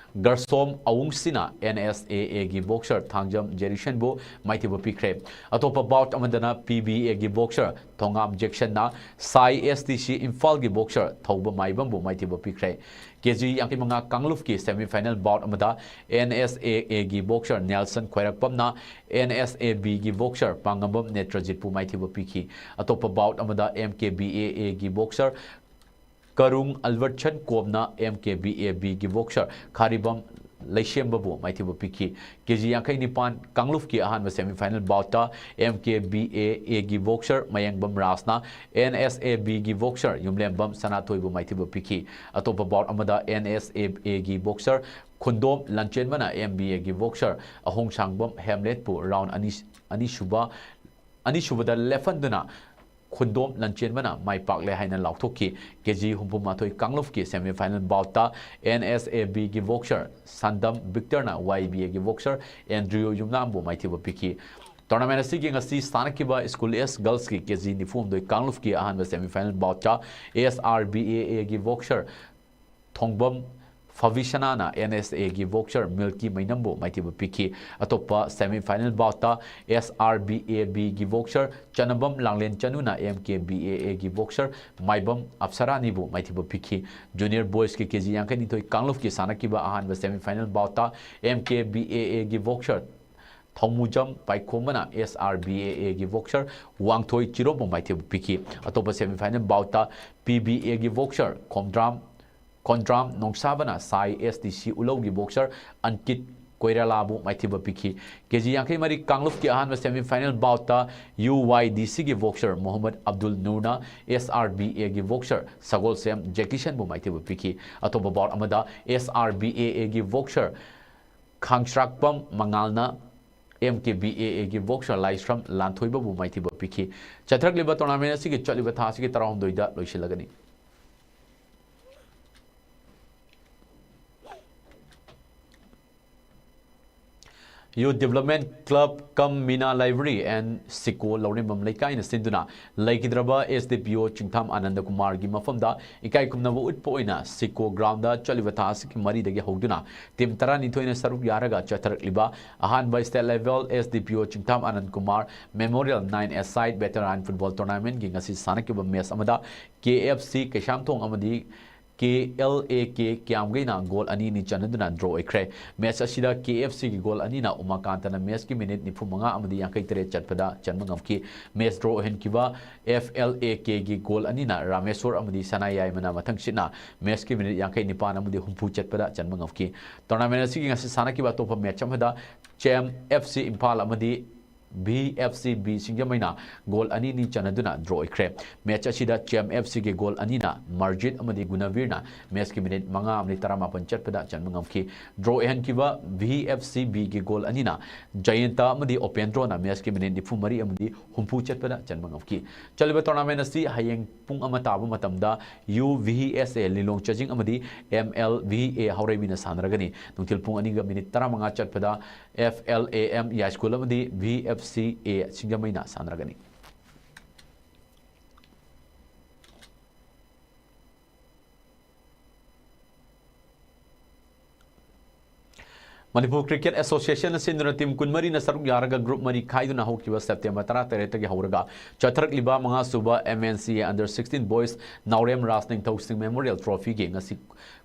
ꯒꯔꯁꯣꯝ ꯑꯋꯨꯡꯁꯤꯅ ꯑꯦꯟ ꯑꯦꯁ ꯑꯦ ꯑꯦꯒꯤ ꯕꯣꯛꯁꯔ ꯊꯥꯡꯖꯝ ꯖꯦꯔꯤꯁꯟꯕꯨ ꯃꯥꯏꯊꯤꯕ ꯄꯤꯈ꯭ꯔꯦ꯫ ꯑꯇꯣꯞꯄ ꯕꯥꯎꯠ ꯑꯃꯗꯅ ꯄꯤ ꯕꯤ ꯑꯦꯒꯤ ꯕꯣꯛꯁꯔ ꯊꯣꯉꯥꯝ ꯖꯦꯛꯁꯟꯅ ꯁꯥꯏ ꯑꯦꯁ ꯇꯤ ꯁꯤ ꯏꯝꯐꯥꯜꯒꯤ ꯕꯣꯛꯁꯔ ꯊꯧꯕ ꯃꯥꯏꯕꯝꯕꯨ ꯃꯥꯏꯊꯤꯕ ꯄꯤꯈ꯭ꯔꯦ꯫ ꯀꯦ ꯖꯤ ꯌꯥꯡꯈꯩ ꯃꯉꯥ ꯀꯥꯡꯂꯨꯞꯀꯤ ꯁꯦꯃꯤꯐꯥꯏꯅꯦꯜ ꯕꯥꯎꯠ ꯑꯃꯗ ꯑꯦꯟ ꯑꯦꯁ ꯑꯦ ꯑꯦꯒꯤ ꯕꯣꯛꯁꯔ ꯅꯦꯜꯁꯟ ꯈ꯭ꯋꯥꯏꯔꯥꯛꯄꯝꯅ ꯑꯦꯟ ꯑꯦꯁ ꯑꯦ ꯕꯤꯒꯤ ꯕꯣꯛꯁꯔ ꯄꯥꯡꯉꯝꯕꯝ ꯅꯦꯇ꯭ꯔꯖꯤꯠꯄꯨ ꯃꯥꯏꯊꯤꯕ ꯄꯤꯈꯤ꯫ ꯑꯇꯣꯞꯄ ꯕꯥꯎꯠ ꯑꯃꯗ ꯑꯦꯝ ꯀꯦ ꯕꯤ ꯑꯦ ꯑꯦꯒꯤ ꯕꯣꯛꯁꯔ ꯀꯔꯨꯡ ꯑꯜꯕꯔꯠꯁꯟ ꯀꯣꯝꯅ ꯑꯦꯝ ꯀꯦ ꯕꯤ ꯑꯦ ꯕꯤꯒꯤ ꯕꯣꯛꯁꯔ ꯈꯥꯔꯤꯕꯝ ꯂꯩꯁꯦꯝꯕꯕꯨ ꯃꯥꯏꯊꯤꯕ ꯄꯤꯈꯤ꯫ ꯀꯦ ꯖꯤ ꯌꯥꯡꯈꯩ ꯅꯤꯄꯥꯟ ꯀꯥꯡꯂꯨꯞꯀꯤ ꯑꯍꯥꯟꯕ ꯁꯦꯃꯤꯐꯥꯏꯅꯦꯜ ꯕꯥꯎꯠꯇ ꯑꯦꯝ ꯀꯦ ꯕꯤ ꯑꯦ ꯑꯦꯒꯤ ꯕꯣꯛꯁꯔ ꯃꯌꯦꯡꯕꯝ ꯔꯥꯖꯅ ꯑꯦꯟ ꯑꯦꯁ ꯑꯦ ꯕꯤꯒꯤ ꯕꯣꯛꯁꯔ ꯌꯨꯝꯂꯦꯝꯕꯝ ꯁꯅꯥꯊꯣꯏꯕꯨ ꯃꯥꯏꯊꯤꯕ ꯄꯤꯈꯤ꯫ ꯑꯇꯣꯞꯄ ꯕꯥꯎꯠ ꯑꯃꯗ ꯑꯦꯟ ꯑꯦꯁ ꯑꯦ ꯑꯦꯒꯤ ꯕꯣꯛꯁꯔ ꯈꯨꯟꯗꯣꯝ ꯂꯟꯆꯦꯟꯕꯅ ꯑꯦꯝ ꯕꯤ ꯑꯦꯒꯤ ꯕꯣꯛꯁꯔ ꯑꯍꯣꯡꯁꯥꯡꯕꯝ ꯍꯦꯝꯂꯦꯠꯄꯨ ꯔꯥꯎꯟ ꯑꯅꯤ, ꯑꯅꯤꯁꯨꯕ, ꯑꯅꯤꯁꯨꯕꯗ ꯂꯦꯞꯍꯟꯗꯨꯅ ꯈꯨꯟꯗꯣꯝ ꯂꯟꯆꯦꯟꯕꯅ ꯃꯥꯏ ꯄꯥꯛꯂꯦ ꯍꯥꯏꯅ ꯂꯥꯎꯊꯣꯛꯈꯤ꯫ ꯀꯦ ꯖꯤ ꯍꯨꯝꯐꯨ ꯃꯥꯊꯣꯏ ꯀꯥꯡꯂꯨꯞꯀꯤ ꯁꯦꯃꯤꯐꯥꯏꯅꯦꯜ ꯕꯥꯎꯠꯇ ꯑꯦꯟ ꯑꯦꯁ ꯑꯦ ꯕꯤꯒꯤ ꯕꯣꯛꯁꯔ ꯁꯥꯟꯗꯝ ꯚꯤꯛꯇꯔꯅ ꯋꯥꯏ ꯕꯤ ꯑꯦꯒꯤ ꯕꯣꯛꯁꯔ ꯑꯦꯟꯗ꯭ꯔꯤꯌꯨ ꯌꯨꯝꯅꯥꯝꯕꯨ ꯃꯥꯏꯊꯤꯕ ꯄꯤꯈꯤ꯫ ꯇꯣꯔꯅꯥꯃꯦꯟ ꯑꯁꯤꯒꯤ ꯉꯁꯤ ꯁꯥꯟꯅꯈꯤꯕ ꯁ꯭ꯀꯨꯜ ꯑꯦꯖ ꯒꯔꯜꯁꯀꯤ ꯀꯦ ꯖꯤ ꯅꯤꯐꯨ ꯍꯨꯝꯗꯣꯏ ꯀꯥꯡꯂꯨꯞꯀꯤ ꯑꯍꯥꯟꯕ ꯁꯦꯃꯤꯐꯥꯏꯅꯦꯜ ꯕꯥꯎꯠꯇ ꯑꯦꯁ ꯑꯥꯔ ꯕꯤ ꯑꯦ ꯑꯦꯒꯤ ꯕꯣꯛꯁꯔ ꯊꯣꯡꯕꯝ ꯐꯕꯤꯁꯅꯥꯅ ꯑꯦꯟ ꯑꯦꯁ ꯑꯦꯒꯤ ꯕꯣꯛꯁꯔ ꯃꯤꯜꯀꯤ ꯃꯩꯅꯝꯕꯨ ꯃꯥꯏꯊꯤꯕ ꯄꯤꯈꯤ꯫ ꯑꯇꯣꯞꯄ semi final boutꯇ ꯑꯦꯁ ꯑꯥꯔ ꯕꯤ ꯑꯦ ꯕꯤꯒꯤ ꯕꯣꯛꯁꯔ ꯆꯅꯕꯝ ꯂꯥꯡꯂꯦꯟ ꯆꯅꯨꯅ ꯑꯦꯝ ꯀꯦ ꯕꯤ ꯑꯦ ꯑꯦꯒꯤ ꯕꯣꯛꯁꯔ ꯃꯥꯏꯕꯝ ꯑꯞꯁꯔꯥꯅꯤꯕꯨ ꯃꯥꯏꯊꯤꯕ ꯄꯤꯈꯤ꯫ Junior boysꯀꯤ ꯀꯦ ꯖꯤ ꯌꯥꯡꯈꯩꯅꯤꯊꯣꯏ ꯀꯥꯡꯂꯨꯞꯀꯤ ꯁꯥꯟꯅꯈꯤꯕ ꯑꯍꯥꯟꯕ semi final boutꯇ ꯑꯦꯝ ꯀꯦ ꯕꯤ ꯑꯦ ꯑꯦꯒꯤ ꯕꯣꯛꯁꯔ ꯊꯧꯃꯨꯖꯝ ꯄꯥꯏꯈꯣꯝꯕꯅ ꯑꯦꯁ ꯑꯥꯔ ꯕꯤ ꯑꯦ ꯑꯦꯒꯤ ꯕꯣꯛꯁꯔ ꯋꯥꯡꯊꯣꯏ ꯆꯤꯔꯣꯝꯕꯨ ꯃꯥꯏꯊꯤꯕ ꯄꯤꯈꯤ꯫ ꯑꯇꯣꯞꯄ semi final boutꯇ ꯄꯤ ꯕꯤ ꯑꯦꯒꯤ ꯕꯣꯛꯁꯔ ꯈꯣꯝꯗ꯭ꯔꯥꯝ ꯈꯣꯟꯗ꯭ꯔꯥꯝ ꯅꯣꯡꯁꯥꯕꯅ ꯁꯥꯏ ꯑꯦꯁ ꯗꯤ ꯁꯤ ꯎꯂꯧꯒꯤ ꯕꯣꯛꯁꯔ ꯑꯟꯀꯤꯠ ꯀꯣꯏꯔꯥꯂꯥꯕꯨ ꯃꯥꯏꯊꯤꯕ ꯄꯤꯈꯤ꯫ ꯀꯦ ꯖꯤ ꯌꯥꯡꯈꯩ ꯃꯔꯤ ꯀꯥꯡꯂꯨꯞꯀꯤ ꯑꯍꯥꯟꯕ semi final boutꯇ ꯌꯨ ꯋꯥꯏ ꯗꯤ ꯁꯤꯒꯤ ꯕꯣꯛꯁꯔ ꯃꯣꯍꯝꯃꯗ ꯑꯕꯗꯨꯜ ꯅꯨꯔꯅ ꯑꯦꯁ ꯑꯥꯔ ꯕꯤ ꯑꯦꯒꯤ ꯕꯣꯛꯁꯔ ꯁꯒꯣꯜꯁꯦꯝ ꯖꯦꯀꯤꯁꯟꯕꯨ ꯃꯥꯏꯊꯤꯕ ꯄꯤꯈꯤ꯫ ꯑꯇꯣꯞꯄ bout ꯑꯃꯗ ꯑꯦꯁ ꯑꯥꯔ ꯕꯤ ꯑꯦ ꯑꯦꯒꯤ ꯕꯣꯛꯁꯔ ꯈꯥꯡꯁ꯭ꯔꯥꯛꯄꯝ ꯃꯉꯥꯜꯅ ꯑꯦꯝ ꯀꯦ ꯕꯤ ꯑꯦ ꯑꯦꯒꯤ ꯕꯣꯛꯁꯔ ꯂꯥꯏꯁ꯭ꯔꯝ ꯂꯥꯟꯊꯣꯏꯕꯕꯨ ꯃꯥꯏꯊꯤꯕ ꯄꯤꯈꯤ꯫ ꯆꯠꯊꯔꯛꯂꯤꯕ tournament ꯑꯁꯤꯒꯤ ꯆꯠꯂꯤꯕ ꯊꯥ ꯑꯁꯤꯒꯤ ꯇꯔꯥꯍꯨꯝꯗꯣꯏꯗ ꯂꯣꯏꯁꯤꯜꯂꯒꯅꯤ꯫ Youth Development Club cum Mina Library and ꯁꯤꯀꯣ ꯂꯧꯔꯦꯝꯕꯝ ꯂꯩꯀꯥꯏꯅ ꯁꯤꯟꯗꯨꯅ ꯂꯩꯈꯤꯗ꯭ꯔꯕ ꯑꯦꯁ ꯗꯤ ꯄꯤ ꯑꯣ ꯆꯤꯡꯊꯥꯝ ꯑꯅꯟꯗ ꯀꯨꯃꯥꯔꯒꯤ ꯃꯐꯝꯗ ꯏꯀꯥꯏ ꯈꯨꯝꯅꯕ ꯎꯠꯄ ꯑꯣꯏꯅ ꯁꯤꯀꯣ groundꯗ ꯆꯠꯂꯤꯕ ꯊꯥ ꯑꯁꯤꯒꯤ ꯃꯔꯤꯗꯒꯤ ꯍꯧꯗꯨꯅ team ꯇꯔꯥꯅꯤꯊꯣꯏꯅ ꯁꯔꯨꯛ ꯌꯥꯔꯒ ꯆꯠꯊꯔꯛꯂꯤꯕ ꯑꯍꯥꯟꯕ state level ꯑꯦꯁ ꯗꯤ ꯄꯤ ꯑꯣ ꯆꯤꯡꯊꯥꯝ ꯑꯅꯟ Kumar Memorial nine-a-side veteran football tournamentꯀꯤ ꯉꯁꯤ ꯁꯥꯟꯅꯈꯤꯕ match ꯑꯃꯗ ꯀꯦ ꯑꯦꯐ ꯁꯤ ꯀꯩꯁꯥꯝꯊꯣꯡ ꯑꯃꯗꯤ ꯀꯦ ꯑꯦꯜ ꯑꯦ ꯀꯦ ꯀ꯭ꯌꯥꯝꯒꯩꯅ goal ꯑꯅꯤ ꯑꯅꯤ ꯆꯟꯅꯗꯨꯅ draw ꯑꯣꯏꯈ꯭ꯔꯦ꯫ Match ꯑꯁꯤꯗ ꯀꯦ ꯑꯦꯐ ꯁꯤꯒꯤ goal ꯑꯅꯤꯅ ꯎꯃꯥꯀꯥꯟꯇꯅ matchꯀꯤ minute ꯅꯤꯐꯨ ꯃꯉꯥ ꯑꯃꯗꯤ ꯌꯥꯡꯈꯩ ꯇꯔꯦꯠ ꯆꯠꯄꯗ ꯆꯟꯕ ꯉꯝꯈꯤ꯫ Match draw ꯑꯣꯏꯍꯟꯈꯤꯕ ꯑꯦꯐ ꯑꯦꯜ ꯑꯦ ꯀꯦꯒꯤ goal ꯑꯅꯤꯅ ꯔꯥꯃꯦꯁꯣꯔ ꯑꯃꯗꯤ ꯁꯅꯥꯌꯥꯏꯃꯅ ꯃꯊꯪꯁꯤꯠꯅ matchꯀꯤ minute ꯌꯥꯡꯈꯩ ꯅꯤꯄꯥꯟ ꯑꯃꯗꯤ ꯍꯨꯝꯐꯨ ꯆꯠꯄꯗ ꯆꯟꯕ ꯉꯝꯈꯤ꯫ Tournament ꯑꯁꯤꯒꯤ ꯉꯁꯤ ꯁꯥꯟꯅꯈꯤꯕ ꯑꯇꯣꯞꯄ match ꯑꯃꯗ ꯆꯦꯝ ꯑꯦꯐ ꯁꯤ ꯏꯝꯐꯥꯜ ꯑꯃꯗꯤ ꯚꯤ ꯑꯦꯐ ꯁꯤ ꯕꯤ ꯁꯤꯡꯖꯃꯩꯅ goal ꯑꯅꯤ ꯑꯅꯤ ꯆꯟꯅꯗꯨꯅ draw ꯑꯣꯏꯈ꯭ꯔꯦ꯫ Match ꯑꯁꯤꯗ ꯆꯦꯝ ꯑꯦꯐ ꯁꯤꯒꯤ goal ꯑꯅꯤꯅ ꯃꯔꯖꯤꯠ ꯑꯃꯗꯤ ꯒꯨꯅꯕꯤꯔꯅ matchꯀꯤ minute ꯃꯉꯥ ꯑꯃꯗꯤ ꯇꯔꯥꯃꯥꯄꯟ ꯆꯠꯄꯗ ꯆꯟꯕ ꯉꯝꯈꯤ꯫ Draw ꯑꯣꯏꯍꯟꯈꯤꯕ ꯚꯤ ꯑꯦꯐ ꯁꯤ ꯕꯤꯒꯤ goal ꯑꯅꯤꯅ ꯖꯌꯟꯇ ꯑꯃꯗꯤ ꯎꯄꯦꯟꯗ꯭ꯔꯣꯅ matchꯀꯤ minute ꯅꯤꯐꯨ ꯃꯔꯤ ꯑꯃꯗꯤ ꯍꯨꯝꯐꯨ ꯆꯠꯄꯗ ꯆꯟꯕ ꯉꯝꯈꯤ꯫ ꯆꯠꯂꯤꯕ tournament ꯑꯁꯤ ꯍꯌꯦꯡ ꯄꯨꯡ ꯑꯃ ꯇꯥꯕ ꯃꯇꯝꯗ ꯌꯨ ꯚꯤ ꯑꯦꯁ ꯑꯦ ꯂꯤꯂꯣꯡ ꯆꯥꯖꯤꯡ ꯑꯃꯗꯤ ꯑꯦꯝ ꯑꯦꯜ ꯚꯤ ꯑꯦ ꯍꯥꯎꯔꯩꯕꯤꯅ ꯁꯥꯟꯅꯔꯒꯅꯤ꯫ ꯅꯨꯡꯊꯤꯜ ꯄꯨꯡ ꯑꯅꯤꯒ minute ꯇꯔꯥꯃꯉꯥ ꯆꯠꯄꯗ ꯑꯦꯐ ꯑꯦꯜ ꯑꯦ ꯑꯦꯝ ꯌꯥꯏꯁ꯭ꯀꯨꯜ ꯑꯃꯗꯤ ꯚꯤ ꯑꯦꯐ ꯁꯤ ꯑꯦ ꯁꯤꯡꯖꯃꯩꯅ ꯁꯥꯟꯅꯔꯒꯅꯤ꯫ ꯃꯅꯤꯄꯨꯔ ꯀ꯭ꯔꯤꯀꯦꯠ ꯑꯦꯁꯣꯁꯤꯌꯦꯁꯟꯅ ꯁꯤꯟꯗꯨꯅ ꯇꯤꯝ ꯀꯨꯟꯃꯔꯤꯅ ꯁꯔꯨꯛ ꯌꯥꯔꯒ ꯒ꯭ꯔꯨꯞ ꯃꯔꯤ ꯈꯥꯏꯗꯨꯅ ꯍꯧꯈꯤꯕ ꯁꯦꯞꯇꯦꯝꯕꯔ ꯇꯔꯥꯇꯔꯦꯠꯇꯒꯤ ꯍꯧꯔꯒ ꯆꯠꯊꯔꯛꯂꯤꯕ ꯃꯉꯥꯁꯨꯕ M N C A under sixteen boys ꯅꯥꯎꯔꯦꯝ ꯔꯥꯖ ꯅꯤꯡꯊꯧ ꯁꯤꯡ ꯃꯦꯃꯣꯔꯤꯌꯦꯜ ꯇ꯭ꯔꯣꯐꯤꯒꯤ ꯉꯁꯤ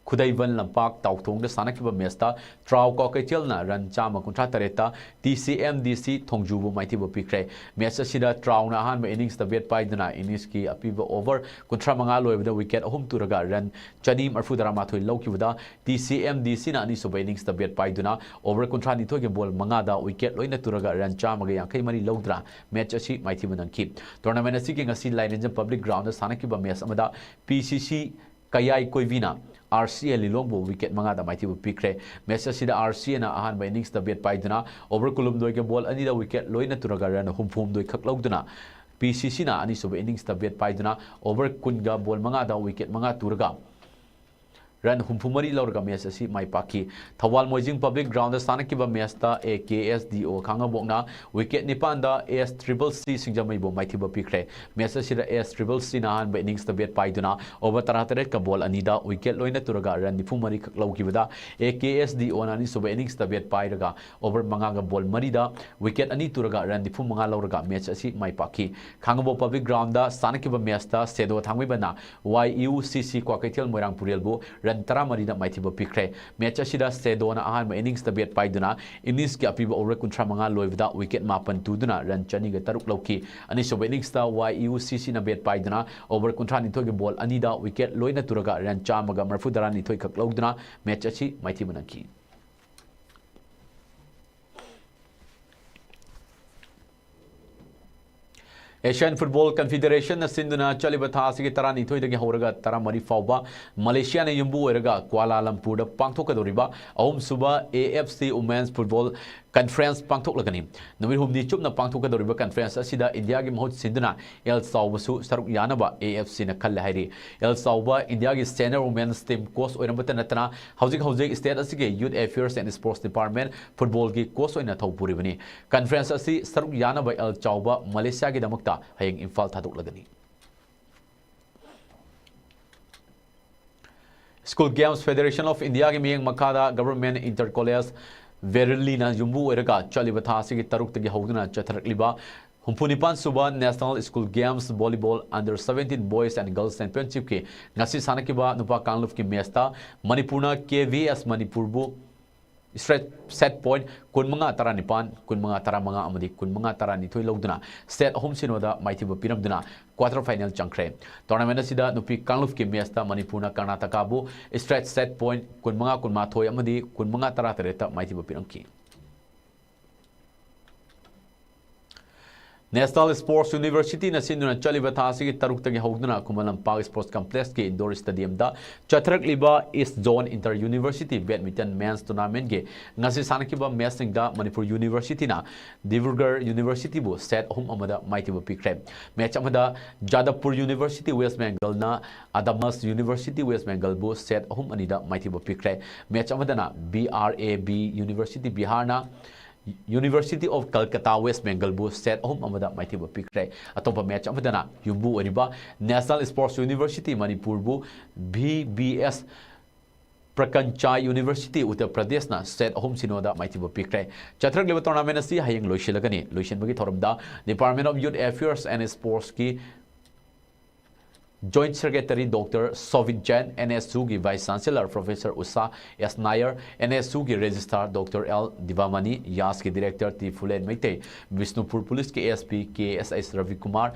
ꯈꯨꯗꯩꯕꯟ ꯂꯝꯄꯥꯛ ꯇꯥꯎꯊꯣꯡꯗ ꯁꯥꯟꯅꯈꯤꯕ ꯃꯦꯆꯇ ꯇ꯭ꯔꯥꯎ ꯀ꯭ꯋꯥꯀꯩꯊꯦꯜꯅ ꯔꯟ ꯆꯥꯝꯃ ꯀꯨꯟꯊ꯭ꯔꯥ ꯇꯔꯦꯠꯇ T C M D C ꯊꯣꯡꯖꯨꯕꯨ ꯃꯥꯏꯊꯤꯕ ꯄꯤꯈ꯭ꯔꯦ꯫ ꯃꯦꯆ ꯑꯁꯤꯗ ꯇ꯭ꯔꯥꯎꯅ ꯑꯍꯥꯟꯕ ꯏꯅꯤꯡꯁꯇ ꯕꯦꯠ ꯄꯥꯏꯗꯨꯅ ꯏꯅꯤꯡꯁꯀꯤ ꯑꯄꯤꯕ ꯑꯣꯚꯔ ꯀꯨꯟꯊ꯭ꯔꯥ ꯃꯉꯥ ꯂꯣꯏꯕꯗ ꯋꯤꯀꯦꯠ ꯑꯍꯨꯝ ꯇꯨꯔꯒ ꯔꯟ ꯆꯅꯤ ꯃꯔꯤꯐꯨ ꯇꯔꯥꯃꯥꯊꯣꯏ ꯂꯧꯈꯤꯕꯗ, T C M D C ꯅ ꯑꯅꯤꯁꯨꯕ ꯏꯅꯤꯡꯁꯇ ꯕꯦꯠ ꯄꯥꯏꯗꯨꯅ ꯑꯣꯚꯔ ꯀꯨꯟꯊ꯭ꯔꯥ ꯅꯤꯊꯣꯏꯒꯤ ꯕꯣꯜ ꯃꯉꯥꯗ ꯋꯤꯀꯦꯠ ꯂꯣꯏꯅ ꯇꯨꯔꯒ ꯔꯟ ꯆꯥꯝꯃꯒ ꯌꯥꯡꯈꯩ ꯃꯔꯤ ꯂꯧꯗꯨꯅ ꯃꯦꯆ ꯑꯁꯤ ꯃꯥꯏꯊꯤꯕ ꯅꯪꯈꯤ꯫ ꯇꯣꯔꯅꯥꯃꯦꯟ ꯑꯁꯤꯒꯤ ꯉꯁꯤ ꯂꯥꯏꯔꯦꯟꯖꯝ ꯄꯕ꯭ꯂꯤꯛ ꯒ꯭ꯔꯥꯎꯟꯗ ꯁꯥꯟꯅꯈꯤꯕ ꯃꯦꯆ ꯑꯃꯗ P C C ꯀꯌꯥꯏ ꯀꯣꯏꯕꯤꯅ R C A ꯂꯤꯂꯣꯡꯕꯨ ꯋꯤꯀꯦꯠ ꯃꯉꯥꯗ ꯃꯥꯏꯊꯤꯕ ꯄꯤꯈ꯭ꯔꯦ꯫ ꯃꯦꯆ ꯑꯁꯤꯗ R C A ꯅ ꯑꯍꯥꯟꯕ ꯏꯅꯤꯡꯁꯇ ꯕꯦꯠ ꯄꯥꯏꯗꯨꯅ ꯑꯣꯚꯔ ꯀꯨꯟꯍꯨꯝꯗꯣꯏꯒꯤ ꯕꯣꯜ ꯑꯅꯤꯗ ꯋꯤꯀꯦꯠ ꯂꯣꯏꯅ ꯇꯨꯔꯒ ꯔꯟ ꯍꯨꯝꯐꯨꯍꯨꯝꯗꯣꯏ ꯈꯛ ꯂꯧꯗꯨꯅ, P C C ꯅ ꯑꯅꯤꯁꯨꯕ ꯏꯅꯤꯡꯁꯇ ꯕꯦꯠ ꯄꯥꯏꯗꯨꯅ ꯑꯣꯚꯔ ꯀꯨꯟꯒ ꯕꯣꯜ ꯃꯉꯥꯗ ꯋꯤꯀꯦꯠ ꯃꯉꯥ ꯇꯨꯔꯒ ꯔꯟ ꯍꯨꯝꯐꯨ ꯃꯔꯤ ꯂꯧꯔꯒ ꯃꯦꯆ ꯑꯁꯤ ꯃꯥꯏ ꯄꯥꯛꯈꯤ꯫ ꯊꯧꯕꯥꯜ ꯃꯣꯏꯖꯤꯡ ꯄꯕ꯭ꯂꯤꯛ ꯒ꯭ꯔꯥꯎꯟꯗ ꯁꯥꯟꯅꯈꯤꯕ ꯃꯦꯆꯇ A K S D O ꯈꯥꯡꯉꯕꯣꯛꯅ ꯋꯤꯀꯦꯠ ꯅꯤꯄꯥꯟꯗ S triple C ꯁꯤꯡꯖꯃꯩꯕꯨ ꯃꯥꯏꯊꯤꯕ ꯄꯤꯈ꯭ꯔꯦ꯫ ꯃꯦꯆ ꯑꯁꯤꯗ S triple C ꯅ ꯑꯍꯥꯟꯕ ꯏꯅꯤꯡꯁꯇ ꯕꯦꯠ ꯄꯥꯏꯗꯨꯅ ꯑꯣꯚꯔ ꯇꯔꯥꯇꯔꯦꯠꯀ ꯕꯣꯜ ꯑꯅꯤꯗ ꯋꯤꯀꯦꯠ ꯂꯣꯏꯅ ꯇꯨꯔꯒ ꯔꯟ ꯅꯤꯐꯨ ꯃꯔꯤ ꯈꯛ ꯂꯧꯈꯤꯕꯗ, A K S D O ꯅ ꯑꯅꯤꯁꯨꯕ ꯏꯅꯤꯡꯁꯇ ꯕꯦꯠ ꯄꯥꯏꯔꯒ ꯑꯣꯚꯔ ꯃꯉꯥꯒ ꯕꯣꯜ ꯃꯔꯤꯗ ꯋꯤꯀꯦꯠ ꯑꯅꯤ ꯇꯨꯔꯒ ꯔꯟ ꯅꯤꯐꯨ ꯃꯉꯥ ꯂꯧꯔꯒ ꯃꯦꯆ ꯑꯁꯤ ꯃꯥꯏ ꯄꯥꯛꯈꯤ꯫ ꯈꯥꯡꯉꯕꯣꯛ ꯄꯕ꯭ꯂꯤꯛ ꯒ꯭ꯔꯥꯎꯟꯗ ꯁꯥꯟꯅꯈꯤꯕ ꯃꯦꯆꯇ ꯁꯦꯗꯣ ꯊꯥꯡꯃꯩꯕꯟꯅ Y U C C Kwakeithel ꯃꯣꯏꯔꯥꯡ ꯄꯨꯔꯦꯜꯕꯨ ꯔꯟ ꯇꯔꯥꯃꯔꯤꯗ ꯃꯥꯏꯊꯤꯕ ꯄꯤꯈ꯭ꯔꯦ꯫ ꯃꯦꯆ ꯑꯁꯤꯗ ꯁꯦꯗꯣꯅ ꯑꯍꯥꯟꯕ ꯏꯅꯤꯡꯁꯇ ꯕꯦꯠ ꯄꯥꯏꯗꯨꯅ ꯏꯅꯤꯡꯁꯀꯤ ꯑꯄꯤꯕ ꯑꯣꯚꯔ ꯀꯨꯟꯊ꯭ꯔꯥ ꯃꯉꯥ ꯂꯣꯏꯕꯗ ꯋꯤꯀꯦꯠ ꯃꯥꯄꯟ ꯇꯨꯗꯨꯅ ꯔꯟ ꯆꯅꯤꯒ ꯇꯔꯨꯛ ꯂꯧꯈꯤ꯫ ꯑꯅꯤꯁꯨꯕ ꯏꯅꯤꯡꯁꯇ Y U C C ꯅ ꯕꯦꯠ ꯄꯥꯏꯗꯨꯅ ꯑꯣꯚꯔ ꯀꯨꯟꯊ꯭ꯔꯥ ꯅꯤꯊꯣꯏꯒꯤ ꯕꯣꯜ ꯑꯅꯤꯗ ꯋꯤꯀꯦꯠ ꯂꯣꯏꯅ ꯇꯨꯔꯒ ꯔꯟ ꯆꯥꯝꯃꯒ ꯃꯔꯤꯐꯨ ꯇꯔꯥꯅꯤꯊꯣꯏ ꯈꯛ ꯂꯧꯗꯨꯅ ꯃꯦꯆ ꯑꯁꯤ ꯃꯥꯏꯊꯤꯕ ꯅꯪꯈꯤ꯫ Asian Football Confederation ꯅ ꯁꯤꯟꯗꯨꯅ ꯆꯠꯂꯤꯕ ꯊꯥ ꯑꯁꯤꯒꯤ ꯇꯔꯥꯅꯤꯊꯣꯏꯗꯒꯤ ꯍꯧꯔꯒ ꯇꯔꯥꯃꯔꯤ ꯐꯥꯎꯕ ꯃꯂꯦꯁꯤꯌꯥꯅ ꯌꯨꯝꯕꯨ ꯑꯣꯏꯔꯒ ꯀ꯭ꯋꯥꯂꯥꯂꯝꯄꯨꯔꯗ ꯄꯥꯡꯊꯣꯛꯀꯗꯧꯔꯤꯕ ꯑꯍꯨꯝꯁꯨꯕ A F C Women's Football Conference ꯄꯥꯡꯊꯣꯛꯂꯒꯅꯤ꯫ ꯅꯨꯃꯤꯠ ꯍꯨꯝꯅꯤ ꯆꯨꯞꯅ ꯄꯥꯡꯊꯣꯛꯀꯗꯧꯔꯤꯕ conference ꯑꯁꯤꯗ ꯏꯟꯗꯤꯌꯥꯒꯤ ꯃꯍꯨꯠ ꯁꯤꯟꯗꯨꯅ ꯑꯦꯜ ꯆꯥꯎꯕꯁꯨ ꯁꯔꯨꯛ ꯌꯥꯅꯕ A F C ꯅ ꯈꯜꯂꯦ ꯍꯥꯏꯔꯤ꯫ ꯑꯦꯜ ꯆꯥꯎꯕ ꯏꯟꯗꯤꯌꯥꯒꯤ senior women's team coach ꯑꯣꯏꯔꯝꯕꯇ ꯅꯠꯇꯅ ꯍꯧꯖꯤꯛ ꯍꯧꯖꯤꯛ state ꯑꯁꯤꯒꯤ Youth Affairs and Sports Department football ꯒꯤ coach ꯑꯣꯏꯅ ꯊꯧ ꯄꯨꯔꯤꯕꯅꯤ꯫ Conference ꯑꯁꯤ ꯁꯔꯨꯛ ꯌꯥꯅꯕ ꯑꯦꯜ ꯆꯥꯎꯕ ꯃꯂꯦꯁꯤꯌꯥꯒꯤꯗꯃꯛꯇ ꯍꯌꯦꯡ Imphal ꯊꯥꯗꯣꯛꯂꯒꯅꯤ꯫ School Games Federation of Indiaꯒꯤ ꯃꯤꯠꯌꯦꯡ ꯃꯈꯥꯗ Government Inter College Verily ꯅ ꯌꯨꯝꯕꯨ ꯑꯣꯏꯔꯒ ꯆꯠꯂꯤꯕ ꯊꯥ ꯑꯁꯤꯒꯤ ꯇꯔꯨꯛꯇꯒꯤ ꯍꯧꯗꯨꯅ ꯆꯠꯊꯔꯛꯂꯤꯕ ꯍꯨꯝꯐꯨ ꯅꯤꯄꯥꯟ ꯁꯨꯕ National School Games Volleyball Under seventeen Boys and Girls Championship ꯀꯤ ꯉꯁꯤ ꯁꯥꯟꯅꯈꯤꯕ ꯅꯨꯄꯥ ꯀꯥꯡꯂꯨꯞꯀꯤ match ꯇ ꯃꯅꯤꯄꯨꯔꯅ K V S ꯃꯅꯤꯄꯨꯔꯕꯨ straight set point ꯀꯨꯟꯃꯉꯥ ꯇꯔꯥꯅꯤꯄꯥꯟ, ꯀꯨꯟꯃꯉꯥ ꯇꯔꯥꯃꯉꯥ ꯑꯃꯗꯤ ꯀꯨꯟꯃꯉꯥ ꯇꯔꯥꯅꯤꯊꯣꯏ ꯂꯧꯗꯨꯅ set ꯑꯍꯨꯝ ꯁꯤꯅꯣꯗ ꯃꯥꯏꯊꯤꯕ ꯄꯤꯔꯝꯗꯨꯅ quarter final ꯆꯪꯈ꯭ꯔꯦ꯫ Tournament ꯑꯁꯤꯗ ꯅꯨꯄꯤ ꯀꯥꯡꯂꯨꯞꯀꯤ match ꯇ ꯃꯅꯤꯄꯨꯔꯅ ꯀꯔꯅꯥꯇꯀꯥꯕꯨ straight set point ꯀꯨꯟꯃꯉꯥ ꯀꯨꯟꯃꯥꯊꯣꯏ ꯑꯃꯗꯤ ꯀꯨꯟꯃꯉꯥ ꯇꯔꯥꯇꯔꯦꯠꯇ ꯃꯥꯏꯊꯤꯕ ꯄꯤꯔꯝꯈꯤ꯫ National Sports University ꯅ ꯁꯤꯟꯗꯨꯅ ꯆꯠꯂꯤꯕ ꯊꯥ ꯑꯁꯤꯒꯤ ꯇꯔꯨꯛꯇꯒꯤ ꯍꯧꯗꯨꯅ ꯈꯨꯃꯟ ꯂꯝꯄꯥꯛ Sports Complex ꯀꯤ indoor stadium ꯗ ꯆꯠꯊꯔꯛꯂꯤꯕ East Zone Inter University Badminton Men's Tournament ꯒꯤ ꯉꯁꯤ ꯁꯥꯟꯅꯈꯤꯕ match ꯁꯤꯡꯗ ꯃꯅꯤꯄꯨꯔ University ꯅ ꯗꯤꯕ꯭ꯔꯨꯒꯔ University ꯕꯨ set ꯑꯍꯨꯝ ꯑꯃꯗ ꯃꯥꯏꯊꯤꯕ ꯄꯤꯈ꯭ꯔꯦ꯫ Match ꯑꯃꯗ ꯖꯥꯗꯕꯄꯨꯔ University West Bengal ꯅ Adamas University West Bengal ꯕꯨ set ꯑꯍꯨꯝ ꯑꯅꯤꯗ ꯃꯥꯏꯊꯤꯕ ꯄꯤꯈ꯭ꯔꯦ꯫ Match ꯑꯃꯗꯅ B R A B University Bihar ꯅ University of Calcutta West Bengal ꯕꯨ set ꯑꯍꯨꯝ ꯑꯃꯗ ꯃꯥꯏꯊꯤꯕ ꯄꯤꯈ꯭ꯔꯦ꯫ ꯑꯇꯣꯞꯄ match ꯑꯃꯗꯅ ꯌꯨꯝꯕꯨ ꯑꯣꯏꯔꯤꯕ National Sports University ꯃꯅꯤꯄꯨꯔꯕꯨ V B S Prakanchai University Uttar Pradesh ꯅ set ꯑꯍꯨꯝ ꯁꯤꯅꯣꯗ ꯃꯥꯏꯊꯤꯕ ꯄꯤꯈ꯭ꯔꯦ꯫ ꯆꯠꯊꯔꯛꯂꯤꯕ tournament ꯑꯁꯤ ꯍꯌꯦꯡ ꯂꯣꯏꯁꯤꯜꯂꯒꯅꯤ꯫ ꯂꯣꯏꯁꯤꯟꯕꯒꯤ ꯊꯧꯔꯝꯗ Department of Youth Affairs and Sports ꯀꯤ Joint Secretary Doctor Sovin Jain, N S U ꯒꯤ Vice Chancellor Professor Usha S Nair, N S U ꯒꯤ Registrar Doctor L Divamani, YAS ꯀꯤ Director T Phulen Meitei, Bishnupur Police ꯀꯤ S P K S H Ravi Kumar,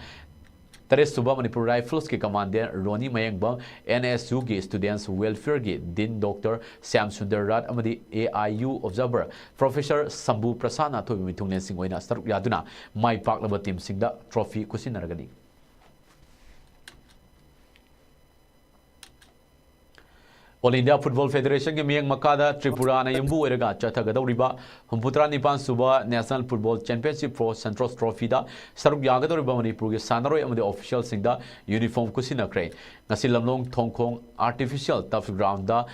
ꯇꯔꯦꯠ ꯁꯨꯕ Manipur Rifles ꯀꯤ Commandant Ronnie Mayengbam, N S U ꯒꯤ Students Welfare ꯒꯤ Dean Doctor Shyam Sundar Rath ꯑꯃꯗꯤ A I U Observer Professor Shambhu Prasad ꯅ ꯑꯊꯣꯏꯕ ꯃꯤꯊꯨꯡꯂꯦꯟꯁꯤꯡ ꯑꯣꯏꯅ ꯁꯔꯨꯛ ꯌꯥꯗꯨꯅ ꯃꯥꯏ ꯄꯥꯛꯂꯕ team ꯁꯤꯡꯗ trophy ꯈꯨꯠꯁꯤꯟꯅꯔꯒꯅꯤ꯫ All India Football Federation ꯒꯤ ꯃꯤꯠꯌꯦꯡ ꯃꯈꯥꯗ ꯇ꯭ꯔꯤꯄꯨꯔꯥꯅ ꯌꯨꯝꯕꯨ ꯑꯣꯏꯔꯒ ꯆꯠꯊꯒꯗꯧꯔꯤꯕ ꯍꯨꯝꯐꯨꯇꯔꯥ ꯅꯤꯄꯥꯟ ꯁꯨꯕ National Football Championship for Santosh Trophy ꯗ ꯁꯔꯨꯛ ꯌꯥꯒꯗꯧꯔꯤꯕ ꯃꯅꯤꯄꯨꯔꯒꯤ ꯁꯥꯟꯅꯔꯣꯏ ꯑꯃꯗꯤ official ꯁꯤꯡꯗ uniform ꯈꯨꯠꯁꯤꯟꯅꯈ꯭ꯔꯦ꯫ ꯉꯁꯤ ꯂꯝꯂꯣꯡ ꯊꯣꯡꯈꯣꯡ Artificial Turf Ground ꯗ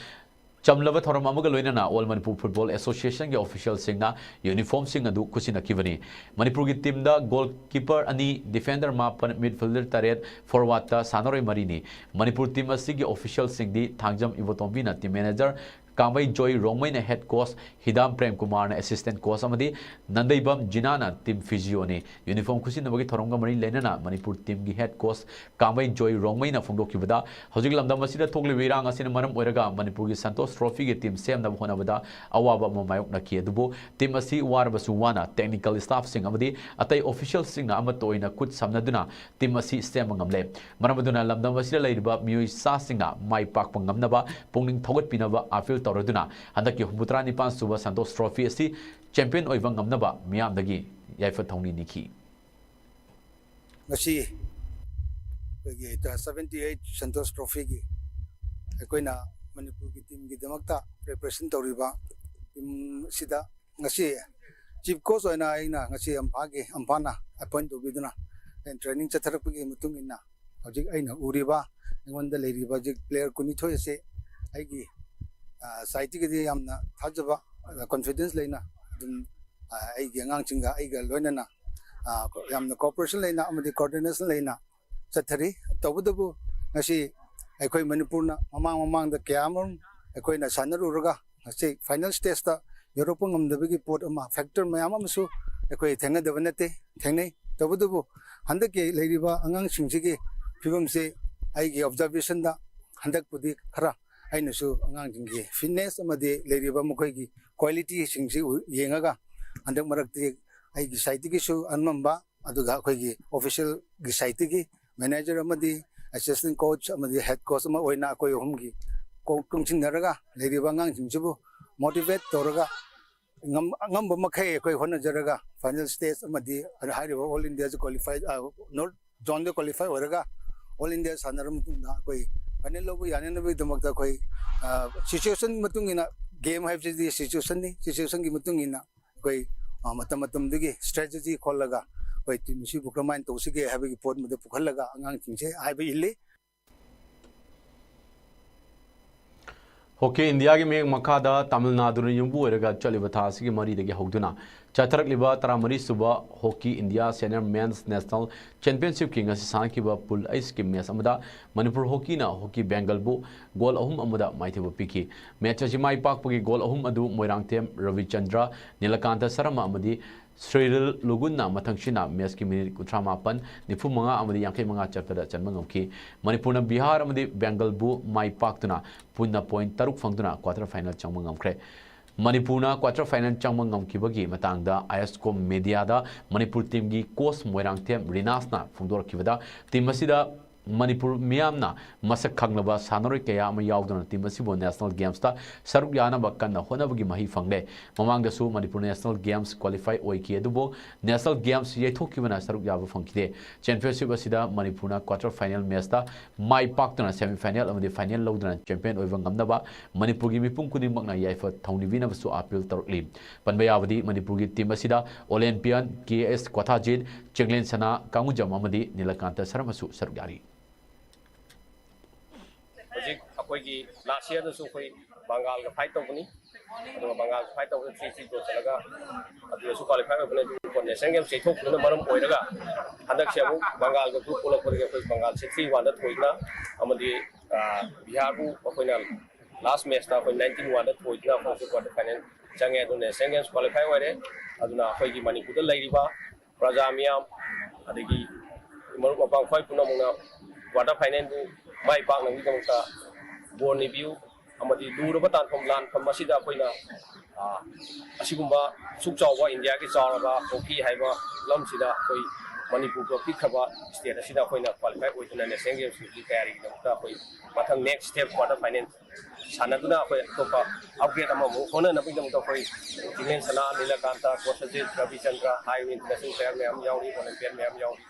ꯆꯝꯂꯕ ꯊꯧꯔꯝ ꯑꯃꯒ ꯂꯣꯏꯅꯅ All Manipur Football Association ꯒꯤ official ꯁꯤꯡꯅ uniform ꯁꯤꯡ ꯑꯗꯨ ꯈꯨꯠꯁꯤꯟꯅꯈꯤꯕꯅꯤ꯫ ꯃꯅꯤꯄꯨꯔꯒꯤ team ꯗ goalkeeper ꯑꯅꯤ, defender ꯃꯥꯄꯟ, midfielder ꯇꯔꯦꯠ, forward ꯇ ꯁꯥꯟꯅꯔꯣꯏ ꯃꯔꯤꯅꯤ꯫ ꯃꯅꯤꯄꯨꯔ team ꯑꯁꯤꯒꯤ official ꯁꯤꯡꯗꯤ ꯊꯥꯡꯖꯝ ꯏꯕꯣꯇꯣꯝꯕꯤꯅ team manager, ꯀꯥꯡꯕꯩ ꯖꯣꯏ ꯔꯣꯡꯃꯩꯅ head coach, ꯍꯤꯗꯥꯝ ꯄ꯭ꯔꯦꯝ ꯀꯨꯃꯥꯔꯅ assistant coach ꯑꯃꯗꯤ ꯅꯟꯗꯩꯕꯝ ꯖꯤꯅꯥꯅ team physio ꯅꯤ꯫ Uniform ꯈꯨꯠꯁꯤꯟꯅꯕꯒꯤ ꯊꯧꯔꯝꯒ ꯃꯔꯤ ꯂꯩꯅꯅ ꯃꯅꯤꯄꯨꯔ team ꯒꯤ head coach ꯀꯥꯡꯕꯩ ꯖꯣꯏ ꯔꯣꯡꯃꯩꯅ ꯐꯣꯡꯗꯣꯛꯈꯤꯕꯗ, ꯍꯧꯖꯤꯛ ꯂꯝꯗꯝ ꯑꯁꯤꯗ ꯊꯣꯛꯂꯤꯕ ꯏꯔꯥꯡ ꯑꯁꯤꯅ ꯃꯔꯝ ꯑꯣꯏꯔꯒ ꯃꯅꯤꯄꯨꯔꯒꯤ Santosh Trophy ꯒꯤ team ꯁꯦꯝꯅꯕ ꯍꯣꯠꯅꯕꯗ ꯑꯋꯥꯕ ꯑꯃ ꯃꯥꯌꯣꯛꯅꯈꯤ꯫ ꯑꯗꯨꯕꯨ team ꯑꯁꯤ ꯋꯥꯔꯕꯁꯨ ꯋꯥꯅ technical staff ꯁꯤꯡ ꯑꯃꯗꯤ ꯑꯇꯩ official ꯁꯤꯡꯅ ꯑꯃꯠꯇ ꯑꯣꯏꯅ ꯈꯨꯠ ꯁꯝꯅꯗꯨꯅ team ꯑꯁꯤ ꯁꯦꯝꯕ ꯉꯝꯂꯦ꯫ ꯃꯔꯝ ꯑꯗꯨꯅ ꯂꯝꯗꯝ ꯑꯁꯤꯗ ꯂꯩꯔꯤꯕ ꯃꯤꯑꯣꯏ ꯆꯥꯁꯤꯡꯅ ꯃꯥꯏ ꯄꯥꯛꯄ ꯉꯝꯅꯕ ꯄꯨꯛꯅꯤꯡ ꯊꯧꯒꯠꯄꯤꯅꯕ appeal ꯇꯧꯔꯗꯨꯅ ꯍꯟꯗꯛꯀꯤ ꯍꯨꯝꯐꯨꯇꯔꯥ ꯅꯤꯄꯥꯟ ꯁꯨꯕ Santosh Trophy ꯑꯁꯤ champion ꯑꯣꯏꯕ ꯉꯝꯅꯕ ꯃꯤꯌꯥꯝꯗꯒꯤ ꯌꯥꯏꯐ ꯊꯧꯅꯤ ꯅꯤꯈꯤ꯫ ꯉꯁꯤ ꯑꯩꯈꯣꯏꯒꯤ seventy eight Santosh Trophy ꯒꯤ ꯑꯩꯈꯣꯏꯅ ꯃꯅꯤꯄꯨꯔꯒꯤ team ꯒꯤꯗꯃꯛꯇ represent ꯇꯧꯔꯤꯕ team ꯁꯤꯗ ꯉꯁꯤ chief coach ꯑꯣꯏꯅ ꯑꯩꯅ ꯉꯁꯤ ꯑꯝꯐꯥꯒꯤ, ꯑꯝꯐꯥꯅ appoint ꯇꯧꯕꯤꯗꯨꯅ ꯑꯩꯅ training ꯆꯠꯊꯔꯛꯄꯒꯤ ꯃꯇꯨꯡ ꯏꯟꯅ ꯍꯧꯖꯤꯛ ꯑꯩꯅ ꯎꯔꯤꯕ ꯑꯩꯉꯣꯟꯗ ꯂꯩꯔꯤꯕ ꯍꯧꯖꯤꯛ player ꯀꯨꯟꯅꯤꯊꯣꯏ ꯑꯁꯦ ꯑꯩꯒꯤ, ꯑ, side ꯇꯒꯤꯗꯤ ꯌꯥꯝꯅ ꯊꯥꯖꯕ, ꯑ, confidence ꯂꯩꯅ ꯑꯗꯨꯝ, ꯑ, ꯑꯩꯒꯤ ꯑꯉꯥꯡꯁꯤꯡꯒ ꯑꯩꯒ ꯂꯣꯏꯅꯅ, ꯑ, ꯌꯥꯝꯅ cooperation ꯂꯩꯅ ꯑꯃꯗꯤ coordination ꯂꯩꯅ ꯆꯠꯊꯔꯤ꯫ ꯇꯧꯕꯇꯕꯨ ꯉꯁꯤ ꯑꯩꯈꯣꯏ ꯃꯅꯤꯄꯨꯔꯅ ꯃꯃꯥꯡ ꯃꯃꯥꯡꯗ ꯀꯌꯥ ꯑꯃꯔꯣꯝ ꯑꯩꯈꯣꯏꯅ ꯁꯥꯟꯅꯔꯨꯔꯒ ꯉꯁꯤ final stage ꯇ ꯌꯧꯔꯛꯄ ꯉꯝꯗꯕꯒꯤ ꯄꯣꯠ ꯑꯃ, factor ꯃꯌꯥꯝ ꯑꯃꯁꯨ ꯑꯩꯈꯣꯏ ꯊꯦꯡꯅꯗꯕ ꯅꯠꯇꯦ, ꯊꯦꯡꯅꯩ꯫ ꯇꯧꯕꯇꯕꯨ ꯍꯟꯗꯛꯀꯤ ꯂꯩꯔꯤꯕ ꯑꯉꯥꯡꯁꯤꯡꯁꯤꯒꯤ ꯐꯤꯕꯝꯁꯤ ꯑꯩꯒꯤ observation ꯗ ꯍꯟꯗꯛꯄꯨꯗꯤ ꯈꯔ ꯑꯩꯅꯁꯨ ꯑꯉꯥꯡꯁꯤꯡꯒꯤ fitness ꯑꯃꯗꯤ ꯂꯩꯔꯤꯕ ꯃꯈꯣꯏꯒꯤ quality ꯁꯤꯡꯁꯤ ꯎ-, ꯌꯦꯡꯉꯒ ꯍꯟꯗꯛ ꯃꯔꯛꯇꯤ ꯑꯩꯒꯤ side ꯇꯒꯤꯁꯨ ꯑꯉꯝꯕ, ꯑꯗꯨꯒ ꯑꯩꯈꯣꯏꯒꯤ official ꯒꯤ side ꯇꯒꯤ manager ꯑꯃꯗꯤ assistant coach ꯑꯃꯗꯤ head coach ꯑꯃ ꯑꯣꯏꯅ ꯑꯩꯈꯣꯏ ꯑꯍꯨꯝꯒꯤ ꯀꯣꯛ ꯇꯨꯡꯁꯤꯟꯅꯔꯒ ꯂꯩꯔꯤꯕ ꯑꯉꯥꯡꯁꯤꯡꯁꯤꯕꯨ motivate ꯇꯧꯔꯒ ꯉꯝ-, ꯑꯉꯝꯕ ꯃꯈꯩ ꯑꯩꯈꯣꯏ ꯍꯣꯠꯅꯖꯔꯒ final stage ꯑꯃꯗꯤ ꯍꯥꯏꯔꯤꯕ All Indiaꯁꯨ qualify, ꯑ, North Zone ꯗ qualify ꯑꯣꯏꯔꯒ All India ꯁꯥꯟꯅꯔꯕ ꯃꯇꯨꯡꯗ ꯑꯩꯈꯣꯏ final ꯂꯧꯕ ꯌꯥꯅꯅꯕꯒꯤꯗꯃꯛꯇ ꯑꯩꯈꯣꯏ, ꯑ, situation ꯃꯇꯨꯡ ꯏꯟꯅ, game ꯍꯥꯏꯕꯁꯤꯗꯤ situation ꯅꯤ, situation ꯒꯤ ꯃꯇꯨꯡ ꯏꯟꯅ ꯑꯩꯈꯣꯏ, ꯑ, ꯃꯇꯝ ꯃꯇꯝꯗꯨꯒꯤ strategy ꯈꯣꯜꯂꯒ ꯑꯩꯈꯣꯏ team ꯑꯁꯤꯕꯨ ꯀꯔꯝꯍꯥꯏꯅ ꯇꯧꯁꯤꯒꯦ ꯍꯥꯏꯕꯒꯤ ꯄꯣꯠ ꯑꯃꯗ ꯄꯨꯈꯠꯂꯒ ꯑꯉꯥꯡꯁꯤꯡꯁꯦ ꯍꯥꯏꯕ ꯏꯜꯂꯤ꯫ ꯍꯣꯀꯤ ꯏꯟꯗꯤꯌꯥꯒꯤ ꯃꯌꯦꯛ ꯃꯈꯥꯗ ꯇꯥꯃꯤꯜ ꯅꯥꯗꯨꯅ ꯌꯨꯝꯕꯨ ꯑꯣꯏꯔꯒ ꯆꯠꯂꯤꯕ ꯊꯥ ꯑꯁꯤꯒꯤ ꯃꯔꯤꯗꯒꯤ ꯍꯧꯗꯨꯅ ꯆꯠꯊꯔꯛꯂꯤꯕ ꯇꯔꯥꯃꯔꯤ ꯁꯨꯕ ꯍꯣꯀꯤ ꯏꯟꯗꯤꯌꯥ ꯁꯦꯅꯤꯌꯔ ꯃꯦꯟꯁ ꯅꯦꯁꯅꯦꯜ ꯆꯦꯝꯄꯤꯌꯟꯁꯤꯞꯀꯤ ꯉꯁꯤ ꯁꯥꯟꯅꯈꯤꯕ ꯄꯨꯜ ꯑꯩꯆꯀꯤ ꯃꯦꯆ ꯑꯃꯗ ꯃꯅꯤꯄꯨꯔ ꯍꯣꯀꯤꯅ ꯍꯣꯀꯤ ꯕꯦꯡꯒꯜꯕꯨ ꯒꯣꯜ ꯑꯍꯨꯝ ꯑꯃꯗ ꯃꯥꯏꯊꯤꯕ ꯄꯤꯈꯤ꯫ ꯃꯦꯆ ꯑꯁꯤ ꯃꯥꯏ ꯄꯥꯛꯄꯒꯤ ꯒꯣꯜ ꯑꯍꯨꯝ ꯑꯗꯨ ꯃꯣꯏꯔꯥꯡꯊꯦꯝ ꯔꯕꯤꯆꯟꯗ꯭ꯔ, ꯅꯤꯂꯀꯥꯟꯇ ꯁꯔꯃ ꯑꯃꯗꯤ ꯁ꯭ꯔꯤꯔꯤꯜ ꯂꯨꯒꯨꯟꯅ ꯃꯊꯪꯁꯤꯅ ꯃꯦꯆꯀꯤ ꯃꯤꯅꯤꯠ ꯀꯨꯟꯊ꯭ꯔꯥ ꯃꯥꯄꯟ, ꯅꯤꯐꯨ ꯃꯉꯥ ꯑꯃꯗꯤ ꯌꯥꯡꯈꯩ ꯃꯉꯥ ꯆꯠꯄꯗ ꯆꯟꯕ ꯉꯝꯈꯤ꯫ ꯃꯅꯤꯄꯨꯔꯅ ꯕꯤꯍꯥꯔ ꯑꯃꯗꯤ ꯕꯦꯡꯒꯜꯕꯨ ꯃꯥꯏ ꯄꯥꯛꯇꯨꯅ ꯄꯨꯟꯅ ꯄꯣꯏꯟꯠ ꯇꯔꯨꯛ ꯐꯪꯗꯨꯅ ꯀ꯭ꯋꯥꯇꯔ ꯐꯥꯏꯅꯦꯜ ꯆꯪꯕ ꯉꯝꯈ꯭ꯔꯦ꯫ ꯃꯅꯤꯄꯨꯔꯅ ꯀ꯭ꯋꯥꯇꯔ ꯐꯥꯏꯅꯦꯜ ꯆꯪꯕ ꯉꯝꯈꯤꯕꯒꯤ ꯃꯇꯥꯡꯗ ꯑꯥꯏ ꯑꯦꯁ ꯀꯣꯝ ꯃꯦꯗꯤꯌꯥꯗ ꯃꯅꯤꯄꯨꯔ ꯇꯤꯝꯒꯤ ꯀꯣꯆ ꯃꯣꯏꯔꯥꯡꯊꯦꯝ ꯔꯤꯅꯥꯁꯅ ꯐꯣꯡꯗꯣꯔꯛꯈꯤꯕꯗ, ꯇꯤꯝ ꯑꯁꯤꯗ ꯃꯅꯤꯄꯨꯔ ꯃꯤꯌꯥꯝꯅ ꯃꯁꯛ ꯈꯪꯂꯕ ꯁꯥꯟꯅꯔꯣꯏ ꯀꯌꯥ ꯑꯃ ꯌꯥꯎꯗꯨꯅ ꯇꯤꯝ ꯑꯁꯤꯕꯨ ꯅꯦꯁꯅꯦꯜ ꯒꯦꯝꯁꯇ ꯁꯔꯨꯛ ꯌꯥꯅꯕ ꯀꯟꯅ ꯍꯣꯠꯅꯕꯒꯤ ꯃꯍꯩ ꯐꯪꯂꯦ꯫ ꯃꯃꯥꯡꯗꯁꯨ ꯃꯅꯤꯄꯨꯔ ꯅꯦꯁꯅꯦꯜ ꯒꯦꯝꯁ ꯀ꯭ꯋꯥꯂꯤꯐꯥꯏ ꯑꯣꯏꯈꯤ, ꯑꯗꯨꯕꯨ ꯅꯦꯁꯅꯦꯜ ꯒꯦꯝꯁ ꯌꯩꯊꯣꯛꯈꯤꯕꯅ ꯁꯔꯨꯛ ꯌꯥꯕ ꯐꯪꯈꯤꯗꯦ꯫ ꯆꯦꯝꯄꯤꯌꯟꯁꯤꯞ ꯑꯁꯤꯗ ꯃꯅꯤꯄꯨꯔꯅ ꯀ꯭ꯋꯥꯇꯔ ꯐꯥꯏꯅꯦꯜ ꯃꯦꯆꯇ ꯃꯥꯏ ꯄꯥꯛꯇꯨꯅ ꯁꯦꯃꯤꯐꯥꯏꯅꯦꯜ ꯑꯃꯗꯤ ꯐꯥꯏꯅꯦꯜ ꯂꯧꯗꯨꯅ ꯆꯦꯝꯄꯤꯌꯟ ꯑꯣꯏꯕ ꯉꯝꯅꯕ ꯃꯅꯤꯄꯨꯔꯒꯤ ꯃꯤꯄꯨꯝ ꯈꯨꯗꯤꯡꯃꯛꯅ ꯌꯥꯏꯐ ꯊꯧꯅꯤꯕꯤꯅꯕꯁꯨ ꯑꯥꯄꯤꯜ ꯇꯧꯔꯛꯂꯤ꯫ ꯄꯟꯕ ꯌꯥꯕꯗꯤ ꯃꯅꯤꯄꯨꯔꯒꯤ ꯇꯤꯝ ꯑꯁꯤꯗ ꯑꯣꯂꯦꯝꯄꯤꯌꯟ ꯀꯦ ꯑꯦꯁ ꯀ꯭ꯋꯥꯊꯥꯖꯤꯠ, ꯆꯤꯡꯂꯦꯟ ꯁꯅꯥ ꯀꯥꯡꯉꯨꯖꯝ ꯑꯃꯗꯤ ꯅꯤꯂꯀꯥꯟꯇ ꯁꯔꯃꯁꯨ ꯁꯔꯨꯛ ꯌꯥꯔꯤ꯫ ꯍꯧꯖꯤꯛ ꯑꯩꯈꯣꯏꯒꯤ ꯂꯥꯁ ꯌꯔꯗꯁꯨ ꯑꯩꯈꯣꯏ ꯕꯪꯒꯥꯜꯒ ꯐꯥꯏꯠ ꯇꯧꯕꯅꯤ꯫ ꯑꯗꯨꯒ ꯕꯪꯒꯥꯜꯒ ꯐꯥꯏꯠ ꯇꯧꯕꯗ ꯊ꯭ꯔꯤ ꯊ꯭ꯔꯤ ꯗ꯭ꯔꯣ ꯆꯠꯂꯒ ꯑꯗꯨꯗꯁꯨ ꯀ꯭ꯋꯥꯂꯤꯐꯥꯏ ꯑꯣꯏꯕꯅꯤ꯫ ꯑꯗꯨꯕꯨ ꯅꯦꯁꯅꯦꯜ ꯒꯦꯝꯁ ꯌꯩꯊꯣꯛꯈꯤꯕꯅ ꯃꯔꯝ ꯑꯣꯏꯔꯒ ꯍꯟꯗꯛꯁꯦ ꯑꯃꯨꯛ ꯕꯪꯒꯥꯜꯒ ꯒ꯭ꯔꯨꯞ ꯄꯨꯜꯂꯛꯄꯗꯒꯤ ꯑꯩꯈꯣꯏ ꯕꯪꯒꯥꯜꯁꯦ ꯊ꯭ꯔꯤ ꯋꯥꯟꯗ ꯊꯣꯏꯗꯨꯅ ꯑꯃꯗꯤ, ꯑ, ꯕꯤꯍꯥꯔꯕꯨ ꯑꯩꯈꯣꯏꯅ ꯂꯥꯁ ꯃꯦꯠꯁꯇ ꯑꯩꯈꯣꯏ ꯅꯥꯏꯟꯇꯤꯟ ꯋꯥꯟꯗ ꯊꯣꯏꯗꯨꯅ ꯑꯩꯈꯣꯏꯁꯨ ꯀ꯭ꯋꯥꯇꯔ ꯐꯥꯏꯅꯦꯜ ꯆꯪꯉꯦ꯫ ꯑꯗꯨ ꯅꯦꯁꯅꯦꯜ ꯒꯦꯝꯁ ꯀ꯭ꯋꯥꯂꯤꯐꯥꯏ ꯑꯣꯏꯔꯦ꯫ ꯑꯗꯨꯅ ꯑꯩꯈꯣꯏꯒꯤ ꯃꯅꯤꯄꯨꯔꯗ ꯂꯩꯔꯤꯕ ꯄ꯭ꯔꯖꯥ ꯃꯤꯌꯥꯝ, ꯑꯗꯒꯤ ꯃꯔꯨꯞ ꯃꯄꯥꯡ ꯈ꯭ꯋꯥꯏ ꯄꯨꯝꯅꯃꯛꯅ ꯀ꯭ꯋꯥꯇꯔ ꯐꯥꯏꯅꯦꯜꯕꯨ ꯃꯥꯏ ꯄꯥꯛꯅꯕꯒꯤꯗꯃꯛꯇ ꯕꯣꯔ ꯅꯤꯕꯤꯌꯨ꯫ ꯑꯃꯗꯤ ꯂꯨꯔꯕ ꯇꯥꯟꯐꯝ ꯂꯥꯟꯐꯝ ꯑꯁꯤꯗ ꯑꯩꯈꯣꯏꯅ, ꯑ, ꯑꯁꯤꯒꯨꯝꯕ ꯑꯁꯨꯛ ꯆꯥꯎꯕ ꯏꯟꯗꯤꯌꯥꯒꯤ ꯆꯥꯎꯔꯕ ꯍꯣꯀꯤ ꯍꯥꯏꯕ ꯂꯝꯁꯤꯗ ꯑꯩꯈꯣꯏ ꯃꯅꯤꯄꯨꯔꯒ ꯄꯤꯛꯈ꯭ꯔꯕ ꯁ꯭ꯇꯦꯠ ꯑꯁꯤꯗ ꯑꯩꯈꯣꯏꯅ ꯀ꯭ꯋꯥꯂꯤꯐꯥꯏ ꯑꯣꯏꯗꯨꯅ ꯅꯦꯁꯅꯦꯜ ꯒꯦꯝꯁꯀꯤ ꯇꯌꯥꯔꯤꯒꯤꯗꯃꯛꯇ ꯑꯩꯈꯣꯏ ꯃꯊꯪ ꯅꯦꯛꯁ ꯁ꯭ꯇꯦꯞ ꯀ꯭ꯋꯥꯇꯔ ꯐꯥꯏꯅꯦꯜ ꯁꯥꯟꯅꯗꯨꯅ ꯑꯩꯈꯣꯏ ꯑꯇꯣꯞꯄ ꯑꯞꯒ꯭ꯔꯦꯗ ꯑꯃꯃꯨꯛ ꯍꯣꯠꯅꯅꯕꯒꯤꯗꯃꯛꯇ ꯑꯩꯈꯣꯏ ꯖꯤꯒꯅꯦꯟ ꯁꯅꯥ, ꯅꯤꯂꯀꯥꯟꯇ, ꯀꯣꯁꯖꯤꯠ, ꯔꯕꯤꯆꯟꯗ꯭ꯔ ꯍꯥꯏꯔꯤꯕ ꯏꯟꯇꯔꯅꯦꯁꯅꯦꯜ ꯄ꯭ꯂꯦꯌꯔ ꯃꯌꯥꯝ ꯌꯥꯎꯔꯤ, ꯑꯣꯂꯦꯝꯄꯤꯌꯟ ꯃꯌꯥꯝ ꯌꯥꯎꯔꯤ꯫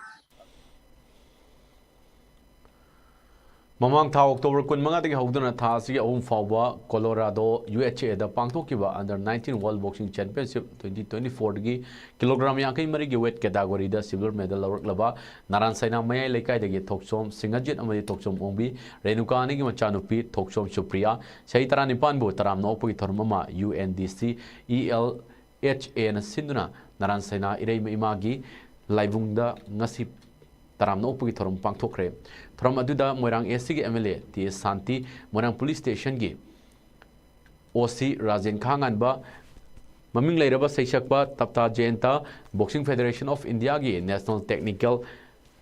ꯃꯃꯥꯡ ꯊꯥ ꯑꯣꯛꯇꯣꯕꯔ ꯀꯨꯟꯃꯉꯥꯗꯒꯤ ꯍꯧꯗꯨꯅ ꯊꯥ ꯑꯁꯤꯒꯤ ꯑꯍꯨꯝ ꯐꯥꯎꯕ ꯀꯣꯂꯣꯔꯥꯗꯣ, ꯌꯨ ꯑꯦꯁ ꯑꯦꯗ ꯄꯥꯡꯊꯣꯛꯈꯤꯕ under nineteen World Boxing Championship twenty twenty-fourꯒꯤ ꯀꯤꯂꯣꯒ꯭ꯔꯥꯝ ꯌꯥꯡꯈꯩ ꯃꯔꯤꯒꯤ weight categoryꯗ silver medal ꯂꯧꯔꯛꯂꯕ ꯅꯥꯔꯥꯟ ꯁꯥꯏꯅꯥ ꯃꯌꯥꯏ ꯂꯩꯀꯥꯏꯗꯒꯤ ꯊꯣꯛꯆꯣꯝ ꯁꯤꯡꯍꯖꯤꯠ ꯑꯃꯗꯤ ꯊꯣꯛꯆꯣꯝ ꯑꯣꯡꯕꯤ ꯔꯦꯅꯨꯀꯥ ꯑꯅꯤꯒꯤ ꯃꯆꯥꯅꯨꯄꯤ ꯊꯣꯛꯆꯣꯝ ꯁꯨꯄ꯭ꯔꯤꯌꯥ, ꯆꯍꯤ ꯇꯔꯥꯅꯤꯄꯥꯟꯕꯨ ꯇꯔꯥꯝꯅ ꯑꯣꯛꯄꯒꯤ ꯊꯧꯔꯝ ꯑꯃ ꯌꯨ ꯑꯦꯟ ꯗꯤ ꯁꯤ ꯏ ꯑꯦꯜ ꯑꯦꯆ ꯑꯦꯅ ꯁꯤꯟꯗꯨꯅ ꯅꯥꯔꯥꯟ ꯁꯥꯏꯅꯥ ꯏꯔꯩꯃ ꯏꯃꯥꯒꯤ ꯂꯥꯏꯕꯨꯡꯗ ꯉꯁꯤ ꯇꯔꯥꯝꯅ ꯑꯣꯛꯄꯒꯤ ꯊꯧꯔꯝ ꯄꯥꯡꯊꯣꯛꯈ꯭ꯔꯦ꯫ ꯊꯧꯔꯝ ꯑꯗꯨꯗ ꯃꯣꯏꯔꯥꯡ ꯑꯦꯁ ꯁꯤꯒꯤ M L A T S Shanti, Moirang police ꯁ꯭ꯇꯦꯁꯟꯒꯤ ꯑꯣ ꯁꯤ ꯔꯥꯖꯦꯟ ꯈꯥꯉꯥꯟꯕ, ꯃꯃꯤꯡ ꯂꯩꯔꯕ ꯁꯩꯁꯛꯄ ꯇꯞꯇꯥ ꯖꯌꯟꯇ, Boxing Federation of Indiaꯒꯤ National Technical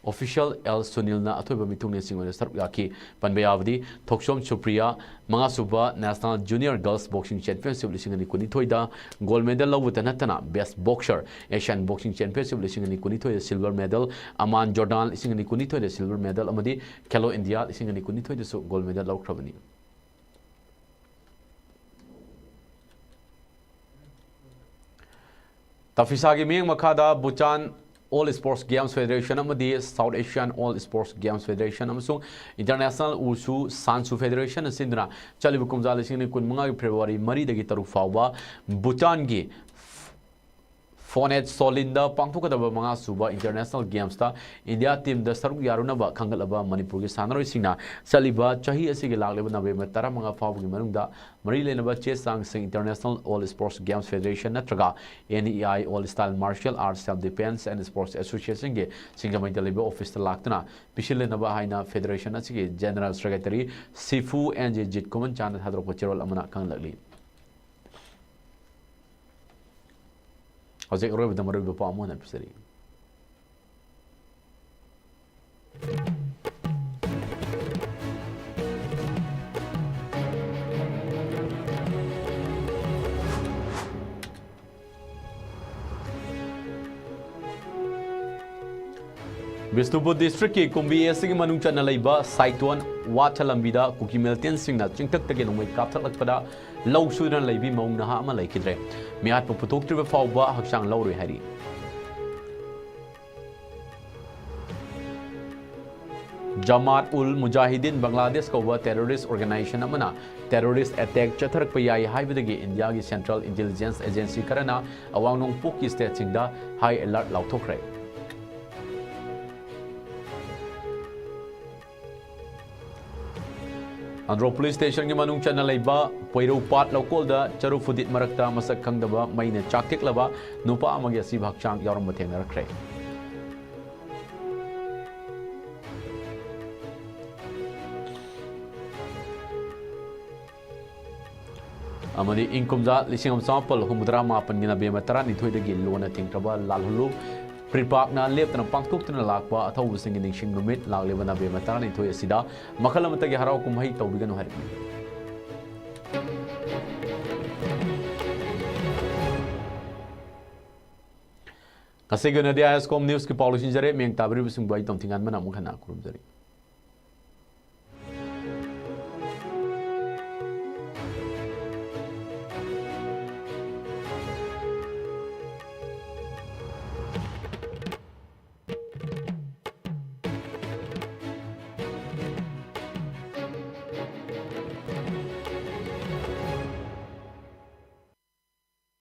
Official ꯑꯦꯜ ꯁꯨꯅꯤꯜꯅ ꯑꯊꯣꯏꯕ ꯃꯤꯊꯨꯡꯂꯦꯟꯁꯤꯡ ꯑꯣꯏꯅ ꯁꯔꯨꯛ ꯌꯥꯈꯤ꯫ ꯄꯟꯕ ꯌꯥꯕꯗꯤ, ꯊꯣꯛꯆꯣꯝ Supriya, ꯃꯉꯥꯁꯨꯕ National Junior Girls Boxing Championship ꯂꯤꯁꯤꯡ ꯑꯅꯤ ꯀꯨꯟꯅꯤꯊꯣꯏꯗ gold medal ꯂꯧꯕꯇ ꯅꯠꯇꯅ Best Boxer, Asian Boxing Championship ꯂꯤꯁꯤꯡ ꯑꯅꯤ ꯀꯨꯟꯅꯤꯊꯣꯏꯗ silver medal, ꯑꯃꯥꯟ ꯖꯣꯔꯗꯥꯟ ꯂꯤꯁꯤꯡ ꯑꯅꯤ ꯀꯨꯟꯅꯤꯊꯣꯏꯗ silver medal ꯑꯃꯗꯤ ꯈꯦꯂꯣ ꯏꯟꯗꯤꯌꯥ ꯂꯤꯁꯤꯡ ꯑꯅꯤ ꯀꯨꯟꯅꯤꯊꯣꯏꯗꯁꯨ gold medal ꯂꯧꯈ꯭ꯔꯕꯅꯤ꯫ ꯇꯐꯤꯁꯥꯒꯤ ꯃꯤꯠꯌꯦꯡ ꯃꯈꯥꯗ Bhutan All Sports Games Federation ꯑꯃꯗꯤ South Asian All Sports Games Federation ꯑꯃꯁꯨꯡ International Wushu Sansu Federation ꯁꯤꯟꯗꯨꯅ ꯆꯠꯂꯤꯕ ꯀꯨꯝꯖꯥ ꯂꯤꯁꯤꯡ ꯑꯅꯤ ꯀꯨꯟꯃꯉꯥꯒꯤ ꯐꯦꯕ꯭ꯔꯨꯋꯥꯔꯤ ꯃꯔꯤꯗꯒꯤ ꯇꯔꯨꯛ ꯐꯥꯎꯕ ꯚꯨꯇꯥꯟꯒꯤ ꯐꯣꯅꯦꯠ ꯁꯣꯂꯤꯟꯗ ꯄꯥꯡꯊꯣꯛꯀꯗꯕ ꯃꯉꯥ ꯁꯨꯕ International Gamesꯇ ꯏꯟꯗꯤꯌꯥ teamꯗ ꯁꯔꯨꯛ ꯌꯥꯔꯨꯅꯕ ꯈꯟꯒꯠꯂꯕ ꯃꯅꯤꯄꯨꯔꯒꯤ ꯁꯥꯟꯅꯔꯣꯏꯁꯤꯡꯅ ꯆꯠꯂꯤꯕ ꯆꯍꯤ ꯑꯁꯤꯒꯤ ꯂꯥꯛꯂꯤꯕ ꯅꯕꯦꯝꯕꯔ ꯇꯔꯥꯃꯉꯥ ꯐꯥꯎꯕꯒꯤ ꯃꯅꯨꯡꯗ ꯃꯔꯤ ꯂꯩꯅꯕ ꯆꯦ ꯆꯥꯡꯁꯤꯡ International All Sports Games Federation ꯅꯠꯇ꯭ꯔꯒ N E I All Style Martial Arts Self Defense and Sports Associationꯒꯤ ꯁꯤꯡꯖꯃꯩꯗ ꯂꯩꯕ officeꯇ ꯂꯥꯛꯇꯨꯅ ꯄꯤꯁꯤꯜꯂꯅꯕ ꯍꯥꯏꯅ federation ꯑꯁꯤꯒꯤ General Secretary ꯁꯤꯐꯨ ꯑꯦꯟ ꯖꯦ ꯖꯤꯠ ꯀꯨꯃꯟ ꯆꯥꯅ ꯊꯥꯗꯣꯔꯛꯄ ꯆꯦꯔꯣꯜ ꯑꯃꯅ ꯈꯪꯍꯜꯂꯛꯂꯤ꯫ ꯍꯧꯖꯤꯛ ꯑꯔꯣꯏꯕꯗ ꯃꯔꯨꯑꯣꯏꯕ ꯄꯥꯎ ꯑꯃ ꯑꯣꯏꯅ ꯄꯤꯖꯔꯤ꯫ ꯕꯤꯁꯅꯨꯄꯨꯔ districtꯀꯤ ꯀꯨꯝꯕꯤ ꯑꯁꯤꯒꯤ ꯃꯅꯨꯡ ꯆꯟꯅ ꯂꯩꯕ ꯁꯥꯏꯇꯣꯟ ꯋꯥꯊ ꯂꯝꯕꯤꯗ ꯀꯨꯀꯤ militantꯁꯤꯡꯅ ꯆꯤꯡꯊꯛꯇꯒꯤ ꯅꯣꯡꯃꯩ ꯀꯥꯞꯊꯠꯂꯛꯄꯗ ꯂꯧ ꯁꯨꯗꯨꯅ ꯂꯩꯕꯤ ꯃꯧ ꯅꯍꯥ ꯑꯃ ꯂꯩꯈꯤꯗ꯭ꯔꯦ꯫ ꯃꯤꯍꯥꯠꯄ ꯄꯨꯊꯣꯛꯇ꯭ꯔꯤꯕ ꯐꯥꯎꯕ ꯍꯛꯆꯥꯡ ꯂꯧꯔꯣꯏ ꯍꯥꯏꯔꯤ꯫ ꯖꯃꯥꯠ ꯎꯜ ꯃꯨꯖꯥꯍꯤꯗꯤꯟ ꯕꯪꯒ꯭ꯂꯥꯗꯦꯁ ꯀꯧꯕ terrorist organization ꯑꯃꯅ terrorist attack ꯆꯠꯊꯔꯛꯄ ꯌꯥꯏ ꯍꯥꯏꯕꯗꯒꯤ ꯏꯟꯗꯤꯌꯥꯒꯤ Central Intelligence Agency ꯈꯔꯅ ꯑꯋꯥꯡ ꯅꯣꯡꯄꯣꯛꯀꯤ stateꯁꯤꯡꯗ high alert ꯂꯥꯎꯊꯣꯛꯈ꯭ꯔꯦ꯫ ꯑꯟꯗ꯭ꯔꯣ police stationꯒꯤ ꯃꯅꯨꯡ ꯆꯟꯅ ꯂꯩꯕ ꯄꯣꯏꯔꯧ ꯄꯥꯠ ꯂꯧꯀꯣꯜꯗ ꯆꯔꯨ ꯐꯨꯗꯤꯠ ꯃꯔꯛꯇ ꯃꯁꯛ ꯈꯪꯗꯕ ꯃꯩꯅ ꯆꯥꯛꯇꯦꯛꯂꯕ ꯅꯨꯄꯥ ꯑꯃꯒꯤ ꯑꯁꯤꯕ ꯍꯛꯆꯥꯡ ꯌꯥꯎꯔꯝꯕ ꯊꯦꯡꯅꯔꯛꯈ꯭ꯔꯦ꯫ ꯑꯃꯗꯤ ꯏꯪ ꯀꯨꯝꯖꯥ ꯂꯤꯁꯤꯡ ꯑꯃ ꯆꯃꯥꯄꯜ ꯍꯨꯝꯐꯨꯇꯔꯥ ꯃꯥꯄꯟꯒꯤ ꯅꯕꯦꯝꯕꯔ ꯇꯔꯥꯅꯤꯊꯣꯏꯗꯒꯤ ꯂꯣꯟꯅ ꯊꯤꯡꯈ꯭ꯔꯕ ꯂꯥꯜꯍꯧꯂꯨꯞ ꯄ꯭ꯔꯤꯄꯥꯛꯅ ꯂꯦꯞꯇꯅ ꯄꯥꯡꯊꯣꯛꯇꯨꯅ ꯂꯥꯛꯄ ꯑꯊꯧꯕꯁꯤꯡꯒꯤ ꯅꯤꯡꯁꯤꯡ ꯅꯨꯃꯤꯠ ꯂꯥꯛꯂꯤꯕ ꯅꯕꯦꯝꯕꯔ ꯇꯔꯥꯅꯤꯊꯣꯏ ꯑꯁꯤꯗ ꯃꯈꯜ ꯑꯃꯠꯇꯒꯤ ꯍꯔꯥꯎ ꯀꯨꯝꯍꯩ ꯇꯧꯕꯤꯒꯅꯨ ꯍꯥꯏꯔꯛꯂꯤ꯫ ꯉꯁꯤꯒꯤ ꯑꯣꯏꯅꯗꯤ ꯑꯥꯏ ꯑꯦꯁ ꯀꯣꯝ ꯅ꯭ꯌꯨꯁꯀꯤ ꯄꯥꯎ ꯂꯣꯏꯁꯤꯟꯖꯔꯦ꯫ ꯃꯤꯌꯦꯡ ꯇꯥꯕꯤꯔꯤꯕꯁꯤꯡꯕꯨ ꯑꯩ ꯇꯣꯝꯊꯤꯉꯥꯟꯕꯅ ꯑꯃꯨꯛ ꯍꯟꯅ ꯈꯨꯔꯨꯝꯖꯔꯤ꯫